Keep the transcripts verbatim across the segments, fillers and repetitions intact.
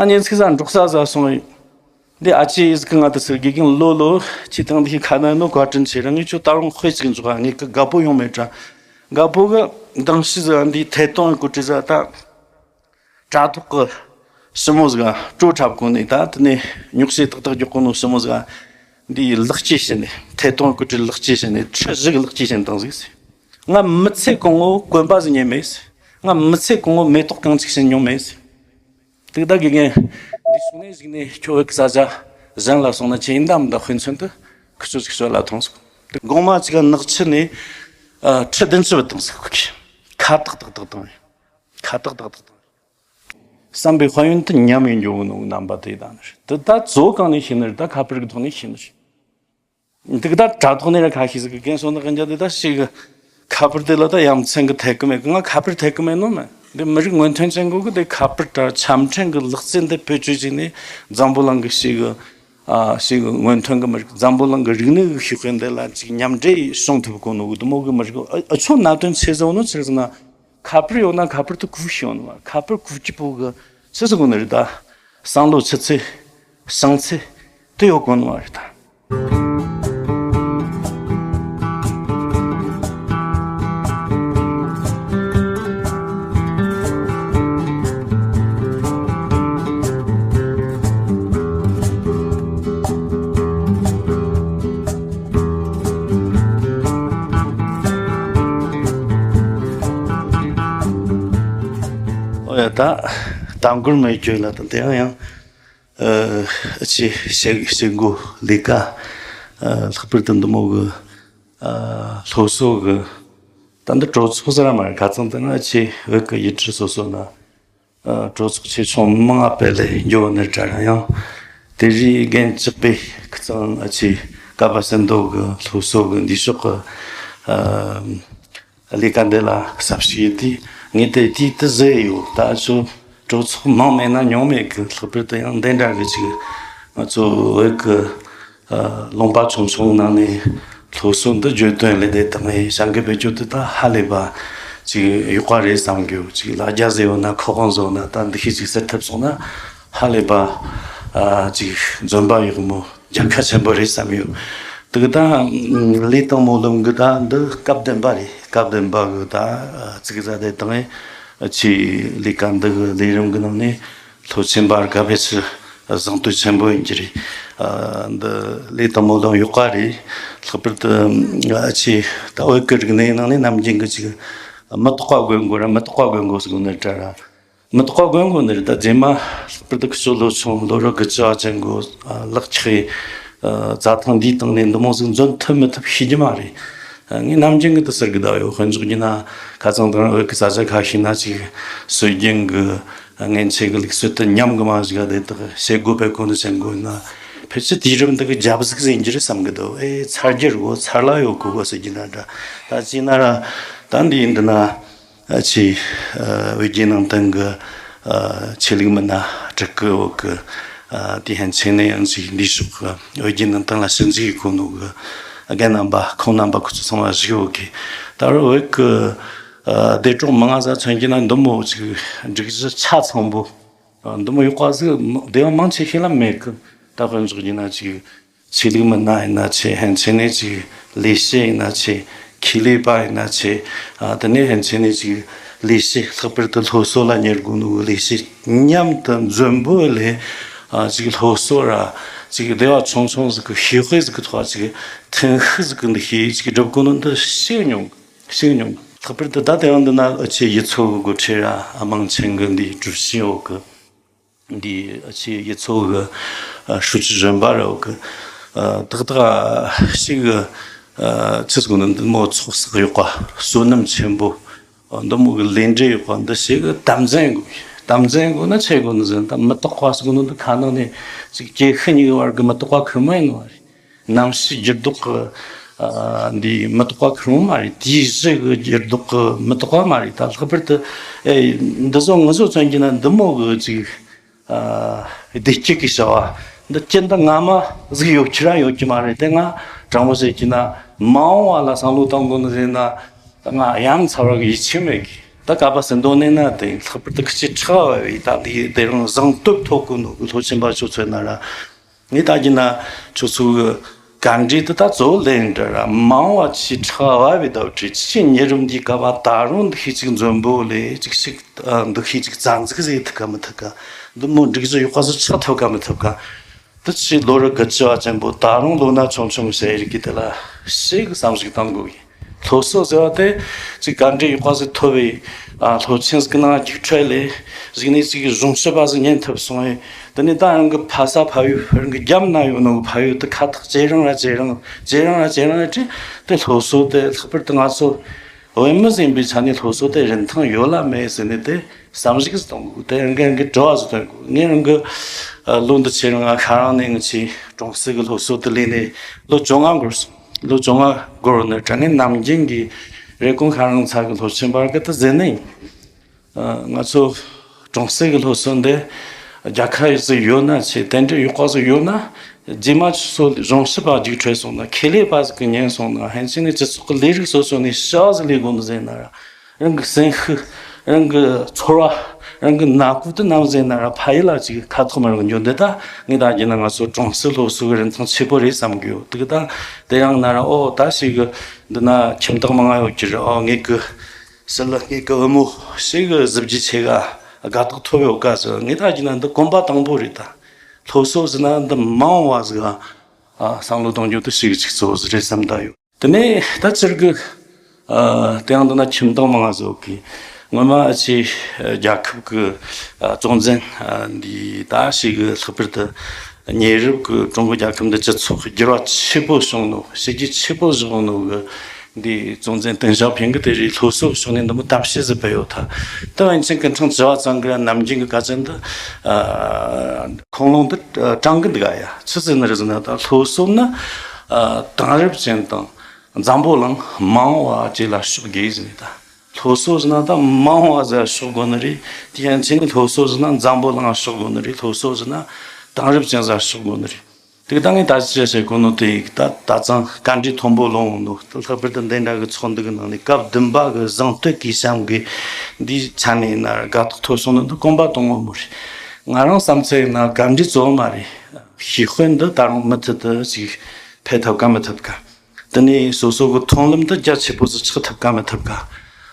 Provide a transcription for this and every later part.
ཨ་ཉིན་ཚིག་ས་འབྲོག་ས་ཟ་སོང་ཡིན། འདི་ཨ་ཅེ་ཡིས་གི་ང་དུ་ཟེར་དགེ་རྒན་ལོ་ལོ་ཁྱེད་དང་འདི་ཁ་ན་ནོ་བཀའ་དྲིན་ཆེ་ར། ངས་ཁྱོད་ད་རུང་དཔེ་ཅིག་འཇོག་ཨ། ངས་གི་དགའ་པོ་ཡོང་མེད་དྲ། དགའ་པོ་གི་མདང་ཕྱི་ཟ་འདི་ཐད་གཏོང་གི་གོ་ཁྲི་ཟ་ད། དྲ་ཐོག་གི་ཞི་མོ་ཟིག་ག་སྤྲོ་འཁྲབ་གོ་ནས། ད་དེ་ནས་ཉོག་བཤད་ཏག་ཏག་རྒྱག་གོ་ནོ་ཞི་མོ་ཟིག་ག་འདི་ལག་སྐྱེས་བྱས་ནས། ཐད་གཏོང་གི་གོ་ཁྲི་ལག་སྐྱེས་བྱས་ནས། ཁྲི་བཞི་གི་ལག་སྐྱེས་བྱས་བཏང་ཟིག་ཟེར། ང་མི་ཚེ་གང་བོ་གོན་པ་ཟིག་ཉོས་མེད་ཟེར། ང་མི་ཚེ་གང་བོ་མེ་ཏོག་རྐང་གཅིག་ཟིག་ཉོས་མེད་ཟེར། དེ་ད་དགེ་རྒན་འདི་སོང་ནས་གཞིག་ནས་ཁྱོད་བོད་ཀྱི་ས་ཆ་གཞན་ལ་སོང་ན་ཆེ་ཡིན་ད་མི་ད་དཔེ་མཚོན་དུ་ཁི་ཆོ་ཅིག་ཤོད་ལ་ཐོངས་ཟིག། དེ་གོང་མ་ཅིག་ག་ནག་ཆུ་ནས་ཨ་ཁྲི་བདུན་ཅུ་བུད་བཏང་ཟིག་ཁོ་གིས། ཁ་ཏག་ཏག་ཏག་བཏང་ཡིན། ཁ་ཏག་ཏག་ཏག་བཏང་ཡིན། བསམ་པའི་དཔལ་ཡོན་དུ་ཉམས་ཡིན་འགྱོ་གི་ནོ་རྣམ་པ་དེ་དང་ནི་རེད། དེ་ད་གཙོ་བོ་གང་ནས་ཤེས་ནི་རེད། ད་ཁ་པར་གི་ཐོག་ནས་ཤེས་ནི་རེད། འདི་གི་ད་དྲ་ཐོག་ནས་ར་ཁ་ཤས་ཟིག་གི་རྒན་སོང་ན་གན་རྒྱ་དེ་ད་ཞིག་གི་ཁ་པར་དེ་ལ་ད་ཡ་མཚན་གི་ཐད་གི་མེད་གི། ང་ཁ་པར་ཐད་གི་མེད་ནོ་མེད། འདི་མི་རིགས་སྔོན་ཐོན་ཅན་གོ་གི་དེ་ཁ་པར་དྲ་ཆ་འཕྲིན་གི་ལག་རྩལ་འདི་བེད་སྤྱོད་བྱས་ནས་འཛམ་བུ་གླིང་གི་ཞིག་གི་ཨ་ཞིག་གི་སྔོན་ཐོན་གི་མི་རིགས། འཛམ་བུ་གླིང་གི་རིག་གནས་གི་ཤུགས་རྐྱེན་འདི་ལ་ཅིག་མཉམ་འདྲེས་བྱུང་ཐུབ་གོ་ནོ་གི་དུ་མོ་གི་མི་རིགས། ཨ་ཨ་ཆོ་གནད་དོན་ཆེ་ཟེར་ནོ་ཆི་ཟེར་ན། ཁ་པར་ཡོད་ན་ཁ་པར་དུ་གུ་ཤི་ཡོང་བ། ཁ་པར་གུ་གི་པོ་གི་ཆི་ཟིག་གོ་ནི་རེད་ད། བསམ་བློ་ཆུ་ཚད་བྱང་ཚད་དུ་ཡོད་གོ་ནི་བ་རེད་ད། ཨོ་ཡ་ད། ད་མགུར་མའི་གྱོད་ལ་ད་དེ་ཡང་ཡང་། ཨ་ཅེ་བྱེད་བྱེད་འགོ་ལས་ཀ། ཨ་ལྷག་པར་དུ་འདི་མོ་གི་ཨ་སློབ་གསོ་གི། ད་འདི་གྲོས་ཚོགས་ཟེར་ར་མ་རེད། ཁ་ཚང་དེ་ང་ཆེ་བོད་ཀྱི་ཡུལ་གྲུ་སོ་སོ་ན། ཨ་གྲོས་ཚོགས་ཆེ་ཆུང་མང་ང་སྤེལ་ལས་འགྱོ་ནི་དྲ་ར་ཡང་། དེ་རིགས་རྒན་གཅིག་པས་ཁི་ཚང་ཨ་ཆེ་ཀ་པ་སེ་འདོ་གི་སློབ་གསོ་གི་འདི་ཕྱོགས་གི་ཨ་ལས་ཀ་འདི་ལ་ཟབ་ཞུགས་ཡིན་དུས། ངས་དེ་དུས་དུ་ཟེར་ཡོད། ད་ཚོ་གྲོས་ཚོགས་མང་མེད་ན་ཉུང་མེད་གི། ལྷག་པར་དུ་ཡང་འདི་འདྲ་གི་ཅིག་ང་ཚོ་བོད་གི་ཨ་ལུང་པ་ཆུང་ཆུང་ནང་ནས་སློབ་གསོ་འདི་བརྗོད་དོན་ལས་དེ་དང་ནས་བྱ་འགུལ་སྤེལ་རྒྱུ་དེ་ད་ཧ་ལས་པ་ཅིག་ཡག་པ་རེད་བསམ་གི་ཡོད། ཅིག་ལ་རྒྱ་ཟེར་ཡོད་ན། ཁོ་དབང་ཟེར་ཡོད་ན། ད་འདི་ཤེས་ཅིག་ཟེར་ཐུབ་སོང་ན་ཧ་ལས་པ་ཨ་ཅིག་འཛོམས་པ་ཡག་མོ་རྒྱལ་ཁ་ཆེན་པོ་རེད་བསམ་ཡོད། དེ་གི་ད་ལས་དང་སྨོན་ལམ་གི་ད་འདི་སྐབས་བདུན་པ་རེད། སྐབས་བདུན་པ་གི་ད་ཚིག་ཟ་དེ་དང་ཨ་ཅིག་ལས་ཀ་འདི་གི་ལས་རིམ་གི་ནང་ནས། སློབ་ཆེན་པ་ག་ཕེ་ཆི་གཟེངས་བསྟོད་ཆེན་པོ་ཡིན་གྱི་རེད། ཨ་འདི་ལས་དང་སྨོན་ལམ་ཡག་པ་རེད། ལྷག་པར་དུ་ཨ་ཆེ་ད་བོད་ཀྱི་རིག་གནས་ནང་ནས་ནམ་རྒྱུན་གྱི་ཅིག་མི་རྟག་པ་དགོས་མཁོ་ར། མི་རྟག་པ་དགོས་མཁོ་ཟེར་གོ་ནི་དྲ་ར། མི་རྟག་པ་དགོས་མཁོ་ནི་རེད། ད་རྗེས་མ་ལྷག་པར་དུ་ཁི་ཆོ་ལོ་ཆུང་ལོ་རོ་གི་བྱ་བ་ཅན་གོ་ལག་ཆགས་རེད། རྩྭ་ཐང་འདིའི་སྟེང་ནས་འདི་མོ་ཟིག་འཛོམས་ཐུབ་མི་ཐུབ་ཤེས་ཀྱི་མ་རེད། ངས་ནམ་རྒྱུན་གྱི་དུ་ཟེར་གི་ད་ཡོད། དཔེ་འཇོག་རྒྱུ་ན་ཁ་ཚང་དང་བོད་ཀྱི་ས་ཆ་ཁ་ཤས་ན་ཅིག་སྲོལ་རྒྱུན་གྱི་སྔན་ཆད་ཀྱི་ལུགས་སྲོལ་དུ་ཉམས་གི་མ་ཞིག་ག་དེ་དག་བྱེད་དགོས་པའི་གོ་ནི་ཆེན་དགོས་ན། ཕལ་ཆེར་དུས་རིམ་འདི་གི་རྒྱབ་གཟུགས་ཟིན་གྱི་རེད་བསམ་གི་འདུག་ཨེ་ཚར་རྒྱུ་རེད་གོ། ཚར་ལ་ཡོད་གོ་གོ་ཟེར་གྱི་ན་འདྲ། ད་ཅི་ན་ར་ད་འདི་ཡིན་འདི་ན། ཨ་ཆེ་ཨ་བོད་བརྒྱུད་ནང་བསྟན་གྱི་ཨ་ཆོས་ལུགས་མི་སྣ་དྲུག་གི་འོག་གི་ཨ་དེ་ཧན་ཆེ་ནས་ཡང་ཅིག་འདི་ཕྱོགས་ཀྱི་བོད་བརྒྱུད་ནང་བསྟན་ལ་ཞིབ་འཇུག་གི་གོ་ནོ་གི་རྒན་རྣམ་པ་ཁོང་རྣམ་པ་ཁོ་ཚོ་ཚང་མ་བཞུགས་ཡོད་གི། ད་རུང་བོད་ཀྱི་ཨ་སྡེ་གྲོགས་མང་ང་ས་མཚོན་གྱི་ན་འདི་མོ་ཅིག་སྒྲིག་གཞི་ཆ་ཚང་པོ། འདི་མོ་ཡག་པ་ཟིག་སྡེ་བ་མང་ཆེ་ཤོས་ལ་མེད་གི། ད་དཔེ་འཇོག་རྒྱུ་ན་ཅིག་ཆོས་ལུགས་མི་སྣ་ཡིན་ན་ཆེ། ཧན་ཆེ་ནས་ཅིག་ལས་བྱེད་ཡིན་ན་ཆེ། ཁེ་ལས་པ་ཡིན་ན་ཆེ། ཨ་དེ་ནས་ཧན་ཆེ་ནས་ཅིག་ལས་བྱེད། ལྷག་པར་དུ་སློབ་གསོ་ལ་གཉེར་དགོས་ནོ་གི་ལས་བྱེད་མཉམ་དུ་འཛོམས་པོ་ལས། ཨ་ཅིག་སློབ་གསོ་ར་ཅིག་སྡེ་བ་ཆུང་ཆུང་ཟིག་གི་ཤེས་དཔེ་ཟིག་གི་ཐོག་ཅིག་ཐུན་ཤུགས་ཟིག་གི་འདུ་ཤེས་ཅིག་སྒྲུབ་དགོས་ནོ་འདི་ཤེས་མྱོང་། ཤེས་མྱོང་། ལྷག་པར་དུ་ད་དེ་རིང་འདི་ན་ཨ་ཆེ་ཡུལ་ཚོ་གི་འགོ་ཁྲིད་ར་དམངས་ཆེན་གི་འདི་གྲུ་བཞི་འོག་གི་འདི་ཨ་ཆེ་ཡུལ་ཚོ་གི་ཨ་ཧྲུའུ་ཅི་གཞོན་པ་ར་འོག་གི་ཨ་ཏག་ཏག་ཞིག་གི་ཨ་ཆི་ཟེར་གོ་ནི་འདི་མོ་ཚོགས་བསགས་ཡག་པ། བསོད་ནམས་ཆེན་པོ་འདི་མོ་གི་ལས་འབྲས་ཡག་པ་འདི་ཞིག་གི་དམ་འཛིན་དགོས། དམ་འཛིན་དགོས་ན་ཆི་དགོས་ནི་ཟེར་ན། ད་མི་རྟག་པ་ཟེར་གོ་ནི་འདི་ཁ་ནང་ནས་ཅིག་སྐྱེ་ཤི་གཉིས་ཀྱི་བར་གི་མི་རྟག་པ་ཁེར་མོ་ཡིན་ནོ་རེད། ནམ་ཕྱིས་འགྱུར་ལྡོག་གི་ཨ་འདི་མི་རྟག་པ་ཁེར་མོ་མ་རེད། དུས་བཞི་གི་འགྱུར་ལྡོག་གི་མི་རྟག་པ་མ་རེད། ད་ལྷག་པར་དུ་ཨེ་འདི་ཚོ་ང་ཚོ་མཚོན་གྱི་ན་འདི་མོ་གི་ཅིག་ཨ་བདེ་སྐྱིད་ཀྱི་བྱ་བ་འདི་སྐྱིད་འདི་སྔ་མ་ཟིག་ཡོད་ཁྱེད་རང་ཡོད་ཀྱི་མ་རེད། དེ་ང་དྲང་པོ་བཤད་ཀྱི་ན་མ་འོངས་པ་ལ་བསམ་བློ་གཏོང་དགོས་ནི་ཟེར་ན། ང་ཡ་མཚར་བ་གི་ཡིད་ཆེས་མེད་གི། ད་ ད་ཀ་པ་སེ་འདོན་ནས་ན་དེ་ལྷག་པར་དུ་ཁི་ཆོས་ཁྲག་བབས་པའི་ད་དེ་དེ་རིང་བཟང་བསྟོད་ཐོབ་གོ་ནོ་གི་སློབ་ཆེན་པ་ཁྱོད་ཚོ་ན་ར། ངས་ད་གིན་ན་ཁྱོད་ཚོ་གི་བཀའ་འདྲི་དེ་ད་གཙོ་བོ་ལེན་འདྲ་ར་མང་བ་ཆེས་ཁྲག་བབས་པའི་ད་བྲིས་ཆེས་ཉེ་རབས་འདིའི་སྐབས་པ་ད་རུང་འདི་ཤེས་ཅིག་འཛོམས་པོ་ལས་ཅིག་ཤིག་འདི་ཤེས་ཅིག་རྩ་འཛུགས་ཟེར་ཐུབ་ག་མི་ཐུབ་ག་འདི་མོ་འགྲིག་གཞི་ཡོད་པ་ཟིག་ཆགས་ཐུབ་ག་མི་ཐུབ་ག་དེ་ཕྱིས་ལོ་རེ་དགུ་བཅུ་བ་ཅན་པོ་ད་རུང་ལོ་ན་ཆུང་ཆུང་ཟེར་ཡི་གི་དེ་ལ་ཞེ་གི་བསམ་གཞིག་གཏང་དགོས་ཡིན། སློབ་གསོ་ཟེར་བ་དེ་ཅིག་བཀའ་འདྲི་ཡག་པ་ཟིག་ཐོབ་པའི་ཨ་སློབ་ཆེན་ཟིག་གི་ནང་རྒྱུགས་འཕྲོད་ལས་གཞུག་ནས་ཅིག་གཞུང་ཞབས་པ་ཟིག་ཉན་ཐུབ་སོང་བས། དེ་ནས་ད་རང་གི་ཕ་ས་ཕ་ཡུལ་རང་གི་རྒྱབ་ན་ཡོད་ནོ་གི་ཕ་ཡུལ་དེ་ཁ་ཐག་ཇེ་རིང་ར་ཇེ་རིང་ཇེ་རིང་ར་ཇེ་རིང་ར་བྲིས་དེ་སློབ་གསོ་དེ་ལྷག་པར་དུ་ང་ཚོ་བོད་མི་ཟིག་ཡིན་པའི་ཆ་ནས་སློབ་གསོ་དེ་རིན་ཐང་ཡོད་ལ་མེད་ཟེར་ནས་དེ་བསམ་གཞིག་ཟིག་གཏོང་དགོས། དེ་རང་གི་རང་གི་དྲི་བ་ཟིག་གཏོང་དགོས། ངས་རང་གི་ཨ་ལོ་འདི་ཆེ་རིང་ང་ཁ་རང་ནས་ང་ཆེ་གྲོང་གསེབ་གི་སློབ་གསོ་དེ་ལས་ནས་ལོ་བཅོ་ལྔ་འགོར་སོང་། ལོ་བཅོ་ལྔ་འགོར་ནས་དྲ་ངའི་ནམ་རྒྱུན་གྱི་རེབ་གོང་ཁ་རང་ཚ་གི་སློབ་ཆེན་པར་གི་དེ་ཟེར་ནས་ཡིན། ཨ་ང་ཚོ་གྲོང་གསེབ་ཀྱི་སློབ་གསོ་འདི་རྒྱལ་ཁ་ཡོད་ཟིག་ཡོད་ན་ཆེ་དེ་འདྲའི་ཡག་པ་ཟིག་ཡོད་ན་རྗེས་མ་ཆུ་ཚོད་གཞུང་ཞབས་པ་རྒྱུགས་འཕྲོད་སོང་ན་ཁེ་ལས་པ་ཟིག་གི་ཉན་སོང་ན་ཧན་ཆིན་ནས་སྤྱི་ཚོགས་ཀྱི་ལས་རིགས་སོ་སོ་ནས་ཤ་ཟིག་ལས་དགོས་ནི་ཟེར་ན་ར་རང་གི་སེམས་ཤུགས་རང་གི་ཚོར་བ་རང་གི་ནག་པོ་དེ་ནམ་ཟེར་ན་ར་ཕ་ཡུལ་ལ་ཅིག་ཁ་ཐོག་མ་རང་གི་འཇོན་འདི་ད་ངས་ད་རྒྱུན་ན་ང་ཚོ་གྲོང་གསེབ་སློབ་གསོ་གི་རིན་ཐང་ཆེ་པོ་རེད་བསམ་གི་ཡོད། དེ་གི་ད་དེ་ཡང་ན་ར་ཨོ་ད་ཞིག་གི་འདི་ན་ཁྱིམ་བདག་མང་ང་ཡོད་ཀྱི་རེད། ཨོ་ངས་གི་ཕྱི་ལ་ངེད་ཀྱི་བུ་མོ་ཞིག་གི་གཟི་བརྗིད་ཆེ་ག་དགའ་རྟགས་ཐོབ་ཡོད་ག་ཟེར། ངས་ད་ཀྱི་ན་འདི་གོམ་པ་དང་པོ་རེད། ད་སློབ་གསོ་ཟེར་ན་འདི་མང་བ་ཟིག་ཨ་བསམ་བློ་གཏོང་རྒྱུ་དེ་ཞིག་ཅིག་གཙོ་བོ་ཟིག་རེད་བསམ་ད་ཡོད། དེ་ནས་ད་ཅིར་གི་ཨ་དེ་ཡང་འདི་ན་ཁྱིམ་བདག་མང་ང་ཟོག་གི་སྔོན་མ་ཨ་ཆེ་རྒྱལ་ཁབ་གི་ཨ་གཙོ་འཛིན་ཨ་འདི་ད་ཞིག་གི་ལྷག་པར་དུ་ཉེ་རབས་ཀྱི་ཀྲུང་གོ་རྒྱལ་ཁབ་འདི་སྤྱི་ཚོགས་འགྱུར་བ་ཆེ་པོ་བྱུང་ནོ་བྱས་རྗེས་ཆེ་པོ་བྱུང་ནོ་གི་འདི་གཙོ་འཛིན་ཏེང་ཞའོ་ཕིང་གི་དེ་རིང་སློབ་གསོ་ཕྱོགས་ནས་འདི་མོ་གཏམ་བཤད་ཟིག་སྤེལ་ཡོད་ཐལ། ད་ཝན་ཆིན་ཀུན་ཁྲང་བྱ་བ་ཚང་གི་ནམ་རྒྱུན་གི་བཀའ་བཙན་འདི་ཨ་ཁུངས་ལུང་འདི་ཨ་དྲང་གི་འདུག་ག་ཡ། ཆི་ཟེར་ནི་རེད་ཟེར་ན་ད་སློབ་གསོ་ནི་ཨ་དེང་རབས་ཅན་དང་འཛམ་བུ་གླིང་མང་བ་བཅས་ལ་ཕྱོགས་དགོས་ཟེར་ནི་ད། སློབ་གསོ་ཟེར་ན་ད་མང་བ་ཟེར་ཕྱོགས་དགོས་ནི་རེད། དེ་ཡང་ཆེ་ནི་སློབ་གསོ་ཟེར་ན་འཛམ་བུ་གླིང་ཕྱོགས་དགོས་ནི་རེད། སློབ་གསོ་ཟེར་ན་དེང་རབས་ཅན་ཟེར་ཕྱོགས་དགོས་ནི་རེད། དེ་ད་ངས་ད་ཅི་བྱེད་དགོས་ནོ་དེ་ད་ད་ཙང་བཀའ་འདྲི་མཐོན་པོ་ལོང་ནོ་ལྷག་པར་དུ་འདི་འདྲ་གི་ཚོགས་འདུ་གི་ནང་ནས་སྐབས་བདུན་པ་གི་བཟང་བསྟོད་ཀྱི་བྱམས་གི་འདིའི་ཆ་ནས་ཡིན་ན་དགའ་རྟགས་ཐོབ་སོང་ནི་འདི་གོམ་པ་དང་པོ་མོ་རེད། ང་རང་བསམ་ཚད་ཡིན་ན་བཀའ་འདྲི་གཙོ་བོ་མ་རེད། ཤེས་དཔལ་འདི་ད་རུང་མུ་མཐུད་དུ་ཅིག་འཕེལ་ཐུབ་ག་མི་ཐུབ་ག་དེ་ནས་སོ་སོ་གི་མཐོང་ལམ་དེ་རྒྱ་ཆེ་པོ་ཟིག་ཆགས་ཐུབ་ག་མི་ཐུབ་ག་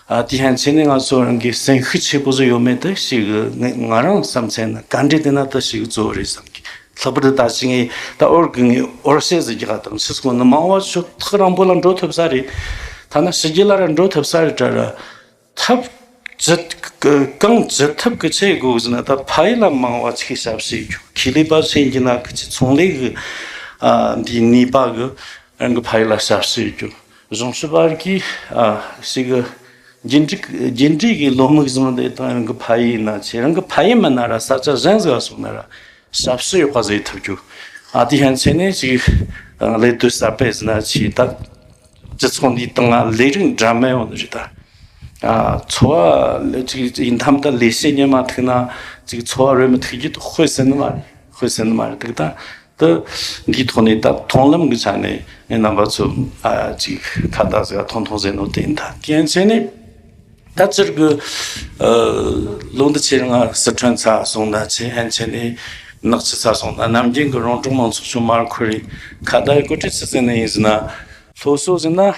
ཨ་དེ་ཡང་ཆེ་ནས་ང་ཚོ་རང་གི་སེམས་ཤུགས་ཆེ་པོ་ཟིག་ཡོད་མེད་དེ་ཞིག་ང་ང་རང་བསམ་ཚད་ན་བཀའ་འདྲི་དེ་ན་དེ་ཞིག་གཙོ་བོ་རེད་བསམ་གི། ལྷག་པར་དུ་ད་ཅི་ངས་ད་འོར་གི་ངས་འོར་བཤད་ཟིག་རྒྱག་ག་དང་ཕྱི་སྐོར་ནི་མང་བ་ཆོ་ཐག་རིང་པོ་ལ་འགྲོ་ཐུབ་ས་རེད། ཐ་ན་ཕྱི་རྒྱལ་ལ་ར་འགྲོ་ཐུབ་ས་རེད་དྲ་ར། ཐབས་ཇི་གང་ཇི་ཐབས་ཀྱི་ཆེད་དགོས་ཟེར་ན་ད་ཕ་ཡུལ་ལ་མང་བ་ཅིག་ཞབས་ཞུ་རྒྱུ་ཁེ་ལས་པ་ཞིག་ཡིན་གྱི་ན་ཁི་ཆི་ཚོང་ལས་ཀྱི་ཨ་འདིའི་ནུས་པ་གི་རང་གི་ཕ་ཡུལ་ལ་ཞབས་ཞུ་རྒྱུ་གཞུང་ཞབས་པ་གི་ཨ་ཞིག་གི་རྒྱུན་འགྲིག་རྒྱུན་འགྲིག་གི་ལོ་མིག་བཟུང་སྟེ་དང་རང་གི་ཕ་ཡུལ་ན་ཆེ་རང་གི་ཕ་ཡུལ་མིན་ན་ར་ས་ཆ་གཞན་ཟིག་སོང་ན་ར་ཞབས་ཞུ་ཡག་པ་ཟིག་ཐུབ་རྒྱུ་ཨ་དེ་ཡང་ཆེ་ནས་ཅིག་ལས་དོན་གསར་སྤེལ་ཟེར་ན་ཆེ་ད། སྤྱི་ཚོགས་འདིའི་སྟེང་ལ་ལས་རིགས་འདྲ་མིན་ཡོང་ནི་རེད་ད། ཨ་འཚོ་བ་ལ་ཅིག་ཡིན་ཐམ་ད་ལས་བྱེད་ཉན་མ་ཐུབ་ན་ཅིག་འཚོ་བ་རོལ་མི་ཐུབ་རྒྱུ་དེ་དཔེ་སྲིད་ནི་མ་རེད། དཔེ་སྲིད་ནི་མ་རེད་དེ་ད་དེ་འདིའི་ཐོག་ནས་ད་མཐོང་ལམ་གྱི་ཆ་ནས་ངས་རྣམ་པ་ཚོ་ཨ་ཅིག་ཁ་བརྡ་ཟེར་ཐུང་ཐུང་ཟེར་ནོ་དེ་ཡིན་ད། དེ་ཡན་ཆད་ནས་ད་ཅིར་གི་ཨ་ལོ་འདི་ཆེ་ང་སི་ཁྲོན་ཚ་སོང་ད་ཆེ་ཡན་ཆད་ནས་ནག་ཆུ་ཚ་སོང་ད་ནམ་རྒྱུན་གི་རོང་འབྲོག་མང་ཚོགས་ཆུང་མར་ཁུ་རི་ཁ་བརྡ་ཡི་གོ་ཁྲིད་ཆི་ཟེར་ནི་ཡིན་ཟེར་ན། སློབ་གསོ་ཟེར་ན་ཨ་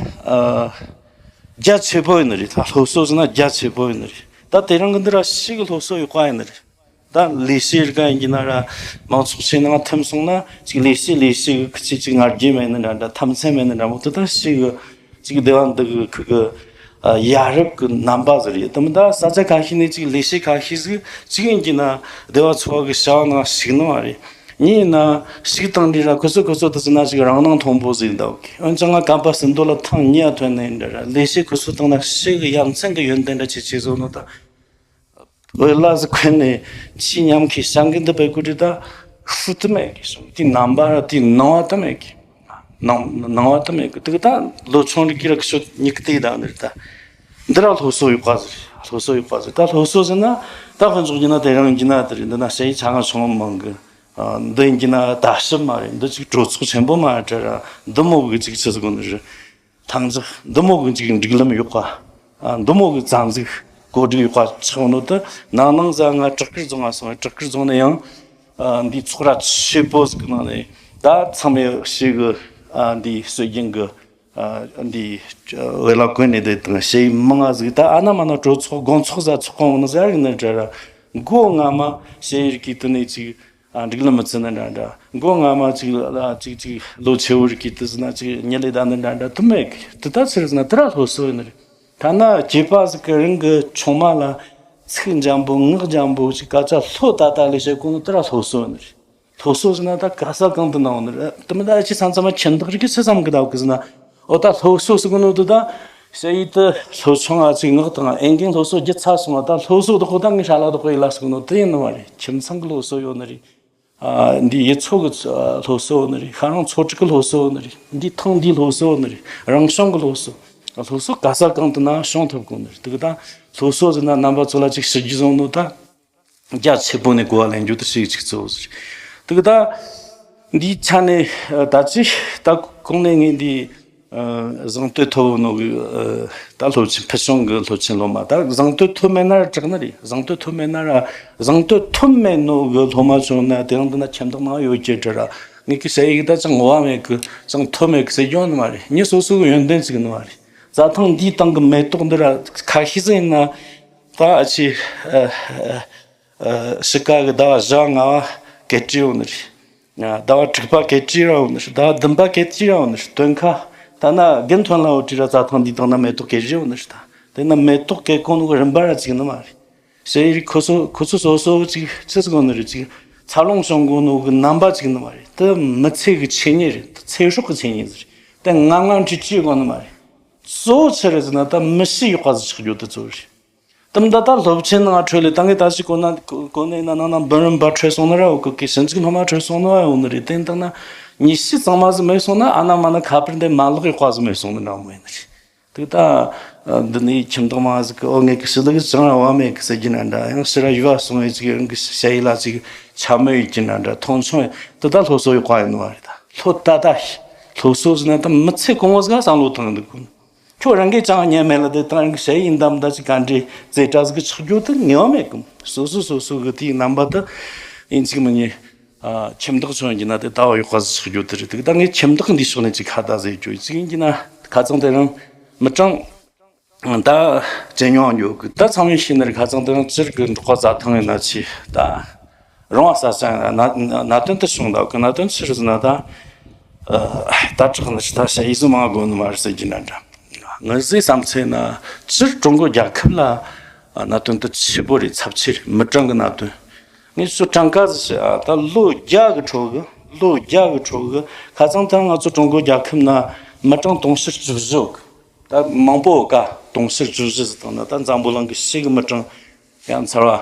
རྒྱ་ཆེ་པོ་ཡིན་ནི་རེད། ད་སློབ་གསོ་ཟེར་ན་རྒྱ་ཆེ་པོ་ཡིན་ནི་རེད། ད་དེ་རིང་གི་འདི་ར་ཞིག་གི་སློབ་གསོ་ཡག་པ་ཡིན་ནི་རེད། ད་ལས་བྱེད་རིགས་ཡིན་གྱི་ན་ར་མང་ཚོགས་ཆེ་ནང་ཐིམ་སོང་ན་ཅིག་ལས་བྱེད་ལས་བྱེད་གི་ཁུ་ཆེ་ཅིག་ང་རྒྱུ་མེད་ནི་འདྲ་འདྲ་ཐམ་ཚན་མེད་ནི་འདྲ་མོ་དེ་ད་ཞིག་གི་ཅིག་སྡེ་བ་འདི་གི་ཁུ་གི་ཡ་རབས་གི་རྣམ་པ་ཟེར་ཡོད་དམ། ད་ས་ཆ་ཁ་ཤས་ནས་ཅིག་ལས་བྱེད་ཁ་ཤས་ཟིག་ཅིག་ཡིན་གྱི་ན་སྡེ་བ་ཚོ་བ་གི་བྱ་བ་ནང་ཞུགས་ནི་མ་རེད། ཉིན་ན་ཞིག་བཏང་འདི་ར་ཁོ་ཚོ་ཁོ་ཚོ་དུ་ཟིན་ན་ཞིག་རང་སྣང་མཐོན་པོ་ཟིག་འདུག་འོན་ཀྱང་ང་ཀམ་པ་སིན་རྡོ་ལ་ཐང་ཉིས་ཐོན་ནས་འདྲ་ར་ལས་བྱེད་ཁོ་ཚོ་བཏང་ན་ཞིག་ཡ་མཚན་གི་ཡོན་ཏན་འདྲ་ཆེ་ཆེ་བཟོ་ནོ་ད། འོད་ལ་ཟི་འཁོན་ནས་ཆི་ཉམས་ཁི་ཤང་གི་འདི་པའི་ཀུ་ཏི་ད་ཧུ་ཏི་མེད་གི་སོང་དེ་ནམ་པ་ར་དེ་ནང་བ་ཏི་མེད་གི་ནང་ནང་བ་ཏི་མེད་གི་དེ་གི་ད་ལོ་ཆུང་རིགས་ཀྱི་ར་ཁི་ཤོ་ཉིག་ཏི་ད་འདི་ར་ད། འདི་ར་སློབ་གསོ་ཡག་པ་ཟིག་སློབ་གསོ་ཡག་པ་ཟིག་ད་སློབ་གསོ་ཟེར་ན་ད་ཕན་ཚོགས་ཀྱི་ན་དེ་རང་གི་ན་དེ་རེད། འདི་ན་ཞེ་ཡི་ཆ་ང་ཆུང་མང་གི་ཨ་འདི་ཡིན་གྱི་ན་ད་ཞིབ་མ་རེད། འདི་ཅིག་གྲོས་ཚོགས་ཆེན་པོ་མ་རེད་དྲ་ར་འདི་མོ་གི་ཅིག་ཆི་ཟིག་གོ་ནི་རེད། ཐང་ཅིག་འདི་མོ་གི་ཅིག་སྒྲིག་ལམ་ཡག་པ་ཨ་འདི་མོ་གི་རྩ་འཛུགས་ གོ་སྒྲིག་ཡོད་པ་ཆགས་ནོ་དུ་ནང་ནང་ཟ་ང་བྲག་དཀར་རྫོང་ང་སོང་། བྲག་དཀར་རྫོང་ནས་ཡང་ཨ་འདི་ཚོགས་ར་ཆེ་པོ་ཟིག་གི་ནང་ནས་ད་ཚང་མས་ཤེས་གི། ཨ་འདི་སྲོལ་རྒྱུན་གི་ཨ་འདི་བེ་ལ་ཀུན་ནས་དེ་དང་ཞེ་ཡི་མང་ང་ཟིག་ད་ཨ་ན་མ་ན་གྲོས་ཚོགས་དགོང་ཚོགས་ཟ་ཚོགས་གོང་ནི་ཟ་ཡིན་ནི་འདྲ་ར། མགོ་ང་མ་ཞེ་ཡི་རིགས་ཀྱི་དུ་ནས་ཅིག་ཨ་འགྲིག་ལ་མི་ཚུད་ནི་འདྲ་འདྲ། མགོ་ང་མ་ཅིག་ལ་ཅིག་ཅིག་ལོ་ཆེ་བོ་རིགས་ཀྱི་དུ་ཟིན་ན་ཅིག་ཉེ་ལེ་ད་ནི་འདྲ་འདྲ་དུ་མེད་གི། དུ་ད་ཚེ་རིང་ན་དུ་ར་སློབ་གསོ་ཡིན་ནི་རེད། ཐ་ན་སྐྱེས་པ་ཟིག་གི་རིང་གི་ཆུང་མ་ལ་ཚིག་འཇམ་པོ་ངག་འཇམ་པོ་ཞིག་སྐད་ཆ་ལྷོད་ཏ་ཏ་ལས་བཤད་གོ་ནོ་དེ་ར་སློབ་གསོ་ཡིན་ནི་རེད། སློབ་གསོ་ཟེར་ན་ད་ག་ས་གང་དུ་གནང་བ་ནི་རེད། དེ་མི་ད་ཅི་ས་མཚམས་མ་ཁྱིམ་བདག་རིགས་ཀྱི་ཆི་ཙམ་གི་ད་གི་ཟེར་ན། འོ་ད་སློབ་གསོ་ཟེར་གོ་ནོ་དེ་ད་ཞ་ཡི་དུ་སློབ་ཆུང་ང་ཅིག་ངག་དང་ཨེ་འགན་སློབ་གསོ་བགྱིད་ཚར་སོང་བ། ད་སློབ་གསོ་དེ་ཁོ་ད་ངའི་ཧྲ་ལ་དེ་ཁོ་ཡི་ལ་ཟེར་གོ་ནོ་དེ་ཡིན་ནི་མ་རེད། ཁྱིམ་ཚང་གི་སློབ་གསོ་ཡོད་ནི་རེད། ཨ་འདི་ཡུལ་ཚོ་གི་ཚ- སློབ་གསོ་ནི་རེད། ཤ་རང་ཚོ་དྲུག་གི་སློབ་གསོ་ནི་རེད། འདི་ཐང་འདིའི་སློབ་གསོ་ནི་རེད། རང་བྱུང་གི་སློབ་གསོ། སློབ་གསོ་ག་ས་གང་དུ་ན་བྱུང་ཐུབ་དགོས་ནི་རེད། དེ་གི་ད་སློབ་གསོ་ཟེར་ན་རྣམ་པ་ཚོ་ལ་ཅིག་ཞུ་རྒྱུ་བཟང་ནོ་ད་རྒྱ་ཆེ་པོ་ནས་གོ་བ་ལེན་རྒྱུ་དེ་ཞིག་ཅིག་གཙོ་བོ་ཟེར། དེ་གི་ད་འདིའི་ཆ་ནས་ད་ཅི་ད་གོང་ནས་ངས་འདི་ཨ་བཟང་བསྟོད་ཐོབ་ནོ་གི་ཨ་ད་སློབ་ཆེན་ཕུལ་བྱུང་གི་སློབ་ཆེན་སློབ་མ། ད་བཟང་བསྟོད་ཐོབ་མེད་ན་ར་དྲག་ནི་རེད། བཟང་བསྟོད་ཐོབ་མེད་ན་ར་བཟང་བསྟོད་ཐོབ་མེད་ནོ་གི་སློབ་མ་བྱུང་ན་དེ་རིང་འདི་ན་ཁྱིམ་བདག་མང་ཡོད་ཀྱི་དྲ་ར། ངས་ཀི་ཟེར་ཡིག་ད་ཅང་ངོ་བ་མེད་གི་ཅང་ཐོབ་མེད་གི་ཟེར་རྒྱུ་ནི་མ་རེད། མྱི་སོ་སོ་གི་ཡོན་ཏན་ཅིག་ནི་མ་རེད། རྩྭ་ཐང་འདིའི་སྟེང་གི་མེ་ཏོག་འདི་ར་ཁ་ཤས་ཟིག་ཡིན་ན་ད་ཨ་ཆི་ཨ་ཨ་ཨ་ཕྱི་ཀ་གི་ཟླ་བ་བཞི་ལྔ་བ་སྐད་ཀྲི་ཡོད་ནི་རེད། ཟླ་བ་དྲུག་པ་སྐད་ཀྲི་ར་ཡོད་ནི་རེད། ཟླ་བ་བདུན་པ་སྐད་ཀྲི་ར་ཡོད་ནི་རེད། སྟོན་ཁ་ད་ན་དགུན་ཐོན་ལ་འོ་ཀྲི་ར་རྩྭ་ཐང་འདིའི་སྟེང་ན་མེ་ཏོག་སྐད་ཀྲི་ཡོད་ནི་རེད། ད་དེ་ན་མེ་ཏོག་སྐད་གོ་ནོ་གི་རིམ་པ་ར་ཅིག་ནི་མ་རེད། ཟེར་ཡིག་ཁོ་ཚོ་ཁོ་ཚོ་སོ་སོ་ཅིག་ཅི་ཟིག་གོ་ནི་རེད། ཅིག་འཚར་ལོངས་བྱུང་གོ་ནོ་གི་རྣམ་པ་ཅིག་ནི་མ་རེད། དེ་མི་ཚེ་གི་ཆོས་ཉིད་རེད། དེ་ཚེ་སྲོག་གི་ཆོས་ཉིད་ཟིག་རེད། དེ་ང་ང་འཁྲིད་ཅི་གོ་ནི་མ་རེད། གཙོ་བོ་ཆི་རེད་ཟེར་ན་ད་མི་གཤིས་ཡག་པ་ཟིག་ཆགས་རྒྱུ་དེ་གཙོ་བོ་རེད། དེ་མི་ད་ལྟ་སློབ་ཆེན་ནང་འཕྲོད་ལས་ད་ངས་ད་ཅི་གོ་ན་གོ་ནས་ན་ནང་ན་འབུམ་རམས་པ་འཕྲོད་སོང་ན་ར་འོ་གི་གི་ཞིབ་འཇུག་སློབ་མ་འཕྲོད་སོང་ན་ཡོང་ནི་རེད། དེ་ཡིན་དང་ན་ཉི་ཤུ་ཚང་མ་ཟིག་མེད་སོང་ན་ཨ་ན་མ་ན་ཁ་པར་འདི་མ་ལག་ཡག་པ་ཟིག་མེད་སོང་ནི་འདྲ་མོ་ཡིན་ནི་རེད། དེ་ད་འདི་ནས་ཁྱིམ་བདག་མང་ཟིག་གི་འོ་ངས་གི་ཞི་ལུ་གི་ཅང་ར་བ་མེད་གི་ཟེར་གྱི་ན་འདྲ། ཡང་ཕྱི་ར་ཡུ་བ་སོང་བས་ཅིག་རང་གི་ཞ་ཡི་ལ་ཅིག་ཆ་མེད་ཡོད་ཀྱི་ན་འདྲ། མཐོང་ཆུང་དེ་ད་སློབ་གསོ་ཡག་པ་ཡིན་ནི་བ་རེད། ད་སློབ་ད་ད་སློབ་གསོ་ཟེར་ན་ད་མི་ཚེ་གང་བོ་ཟིག་བསམ་བློ་བཏང་འདུག་གོ། ཁྱོད་རང་གིས་ཅང་ཉན་མེད་ལ་དེ་དང་རང་གི་ཞ་ཡི་འདམ་ད་ཅིག་ག་འདྲའི་རྩེ་གྲ་ཟིག་གི་ཆགས་རྒྱུ་དེ་ངེས་པ་མེད་གི། སོ་སོ་སོ་སོ་གི་དེའི་རྣམ་པ་དེ་ཡིན་ཅིག་མི་ཉན། ཨ་ཁྱིམ་བདག་ཚོ་ཡིན་གྱི་ན་དེ་ལྟ་བ་ཡག་པ་ཟིག་ཆགས་རྒྱུ་དེ་རེད། དེ་ད་ངས་ཁྱིམ་བདག་འདི་ཕྱོགས་ནས་ཅིག་ཁ་བརྡ་ཟེར་རྒྱུ་ཅིག་ཡིན་གྱི་ན་ཁ་ཚང་དེ་རང་མི་གྲངས་ད་ཇེ་ཉུང་ཡོད་གི། ད་ཚང་མས་ཤེས་ནི་རེད། ཁ་ཚང་དེ་རང་སྤྱིར་གི་འབྲོག་པ་རྩྭ་ཐང་ཡིན་ན་ཆེ་ད་རོང་བ་ས་ས་ཡིན་ན་ན་གནད་དོན་དེ་བྱུང་འདུག་གི། གནད་དོན་ཆི་རེད་ཟེར་ན་ད་ཨ་ད་དྲག་ནི་ཆི་ད་ཞ་ཡི་སུ་མང་དགོས་ནི་མ་རེད་ཟེར་གྱི་ན་འདྲ། ངས་བསམ་ཚེ་ན་སྤྱིར་ཀྲུང་གོ་རྒྱལ་ཁབ་ལ་གནད་དོན་དེ་ཆེ་པོ་རེད། ཚབས་ཆེ་རེད། མི་གྲངས་ཀྱི་གནད་དོན། ངས་ཚོ་གྲངས་ཀ་ཟིག་བཤད་ཨ། ད་ལོ་བརྒྱ་གི་ཁྲོད་གི་ལོ་བརྒྱ་གི་ཁྲོད་གི་ཁ་ཚང་ད་ང་ཚོ་ཀྲུང་གོ་རྒྱལ་ཁབ་ན་མི་གྲངས་དུང་ཕྱུར་བཅུ་བཞི་གི་ད་མང་པོ་ཀ་དུང་ཕྱུར་བཅུ་བཞི་ཟིག་བཏང་ན་ད་འཛམ་བུ་གླིང་གི་ཕྱི་གི་མི་གྲངས་ཡང་ཚར་བ་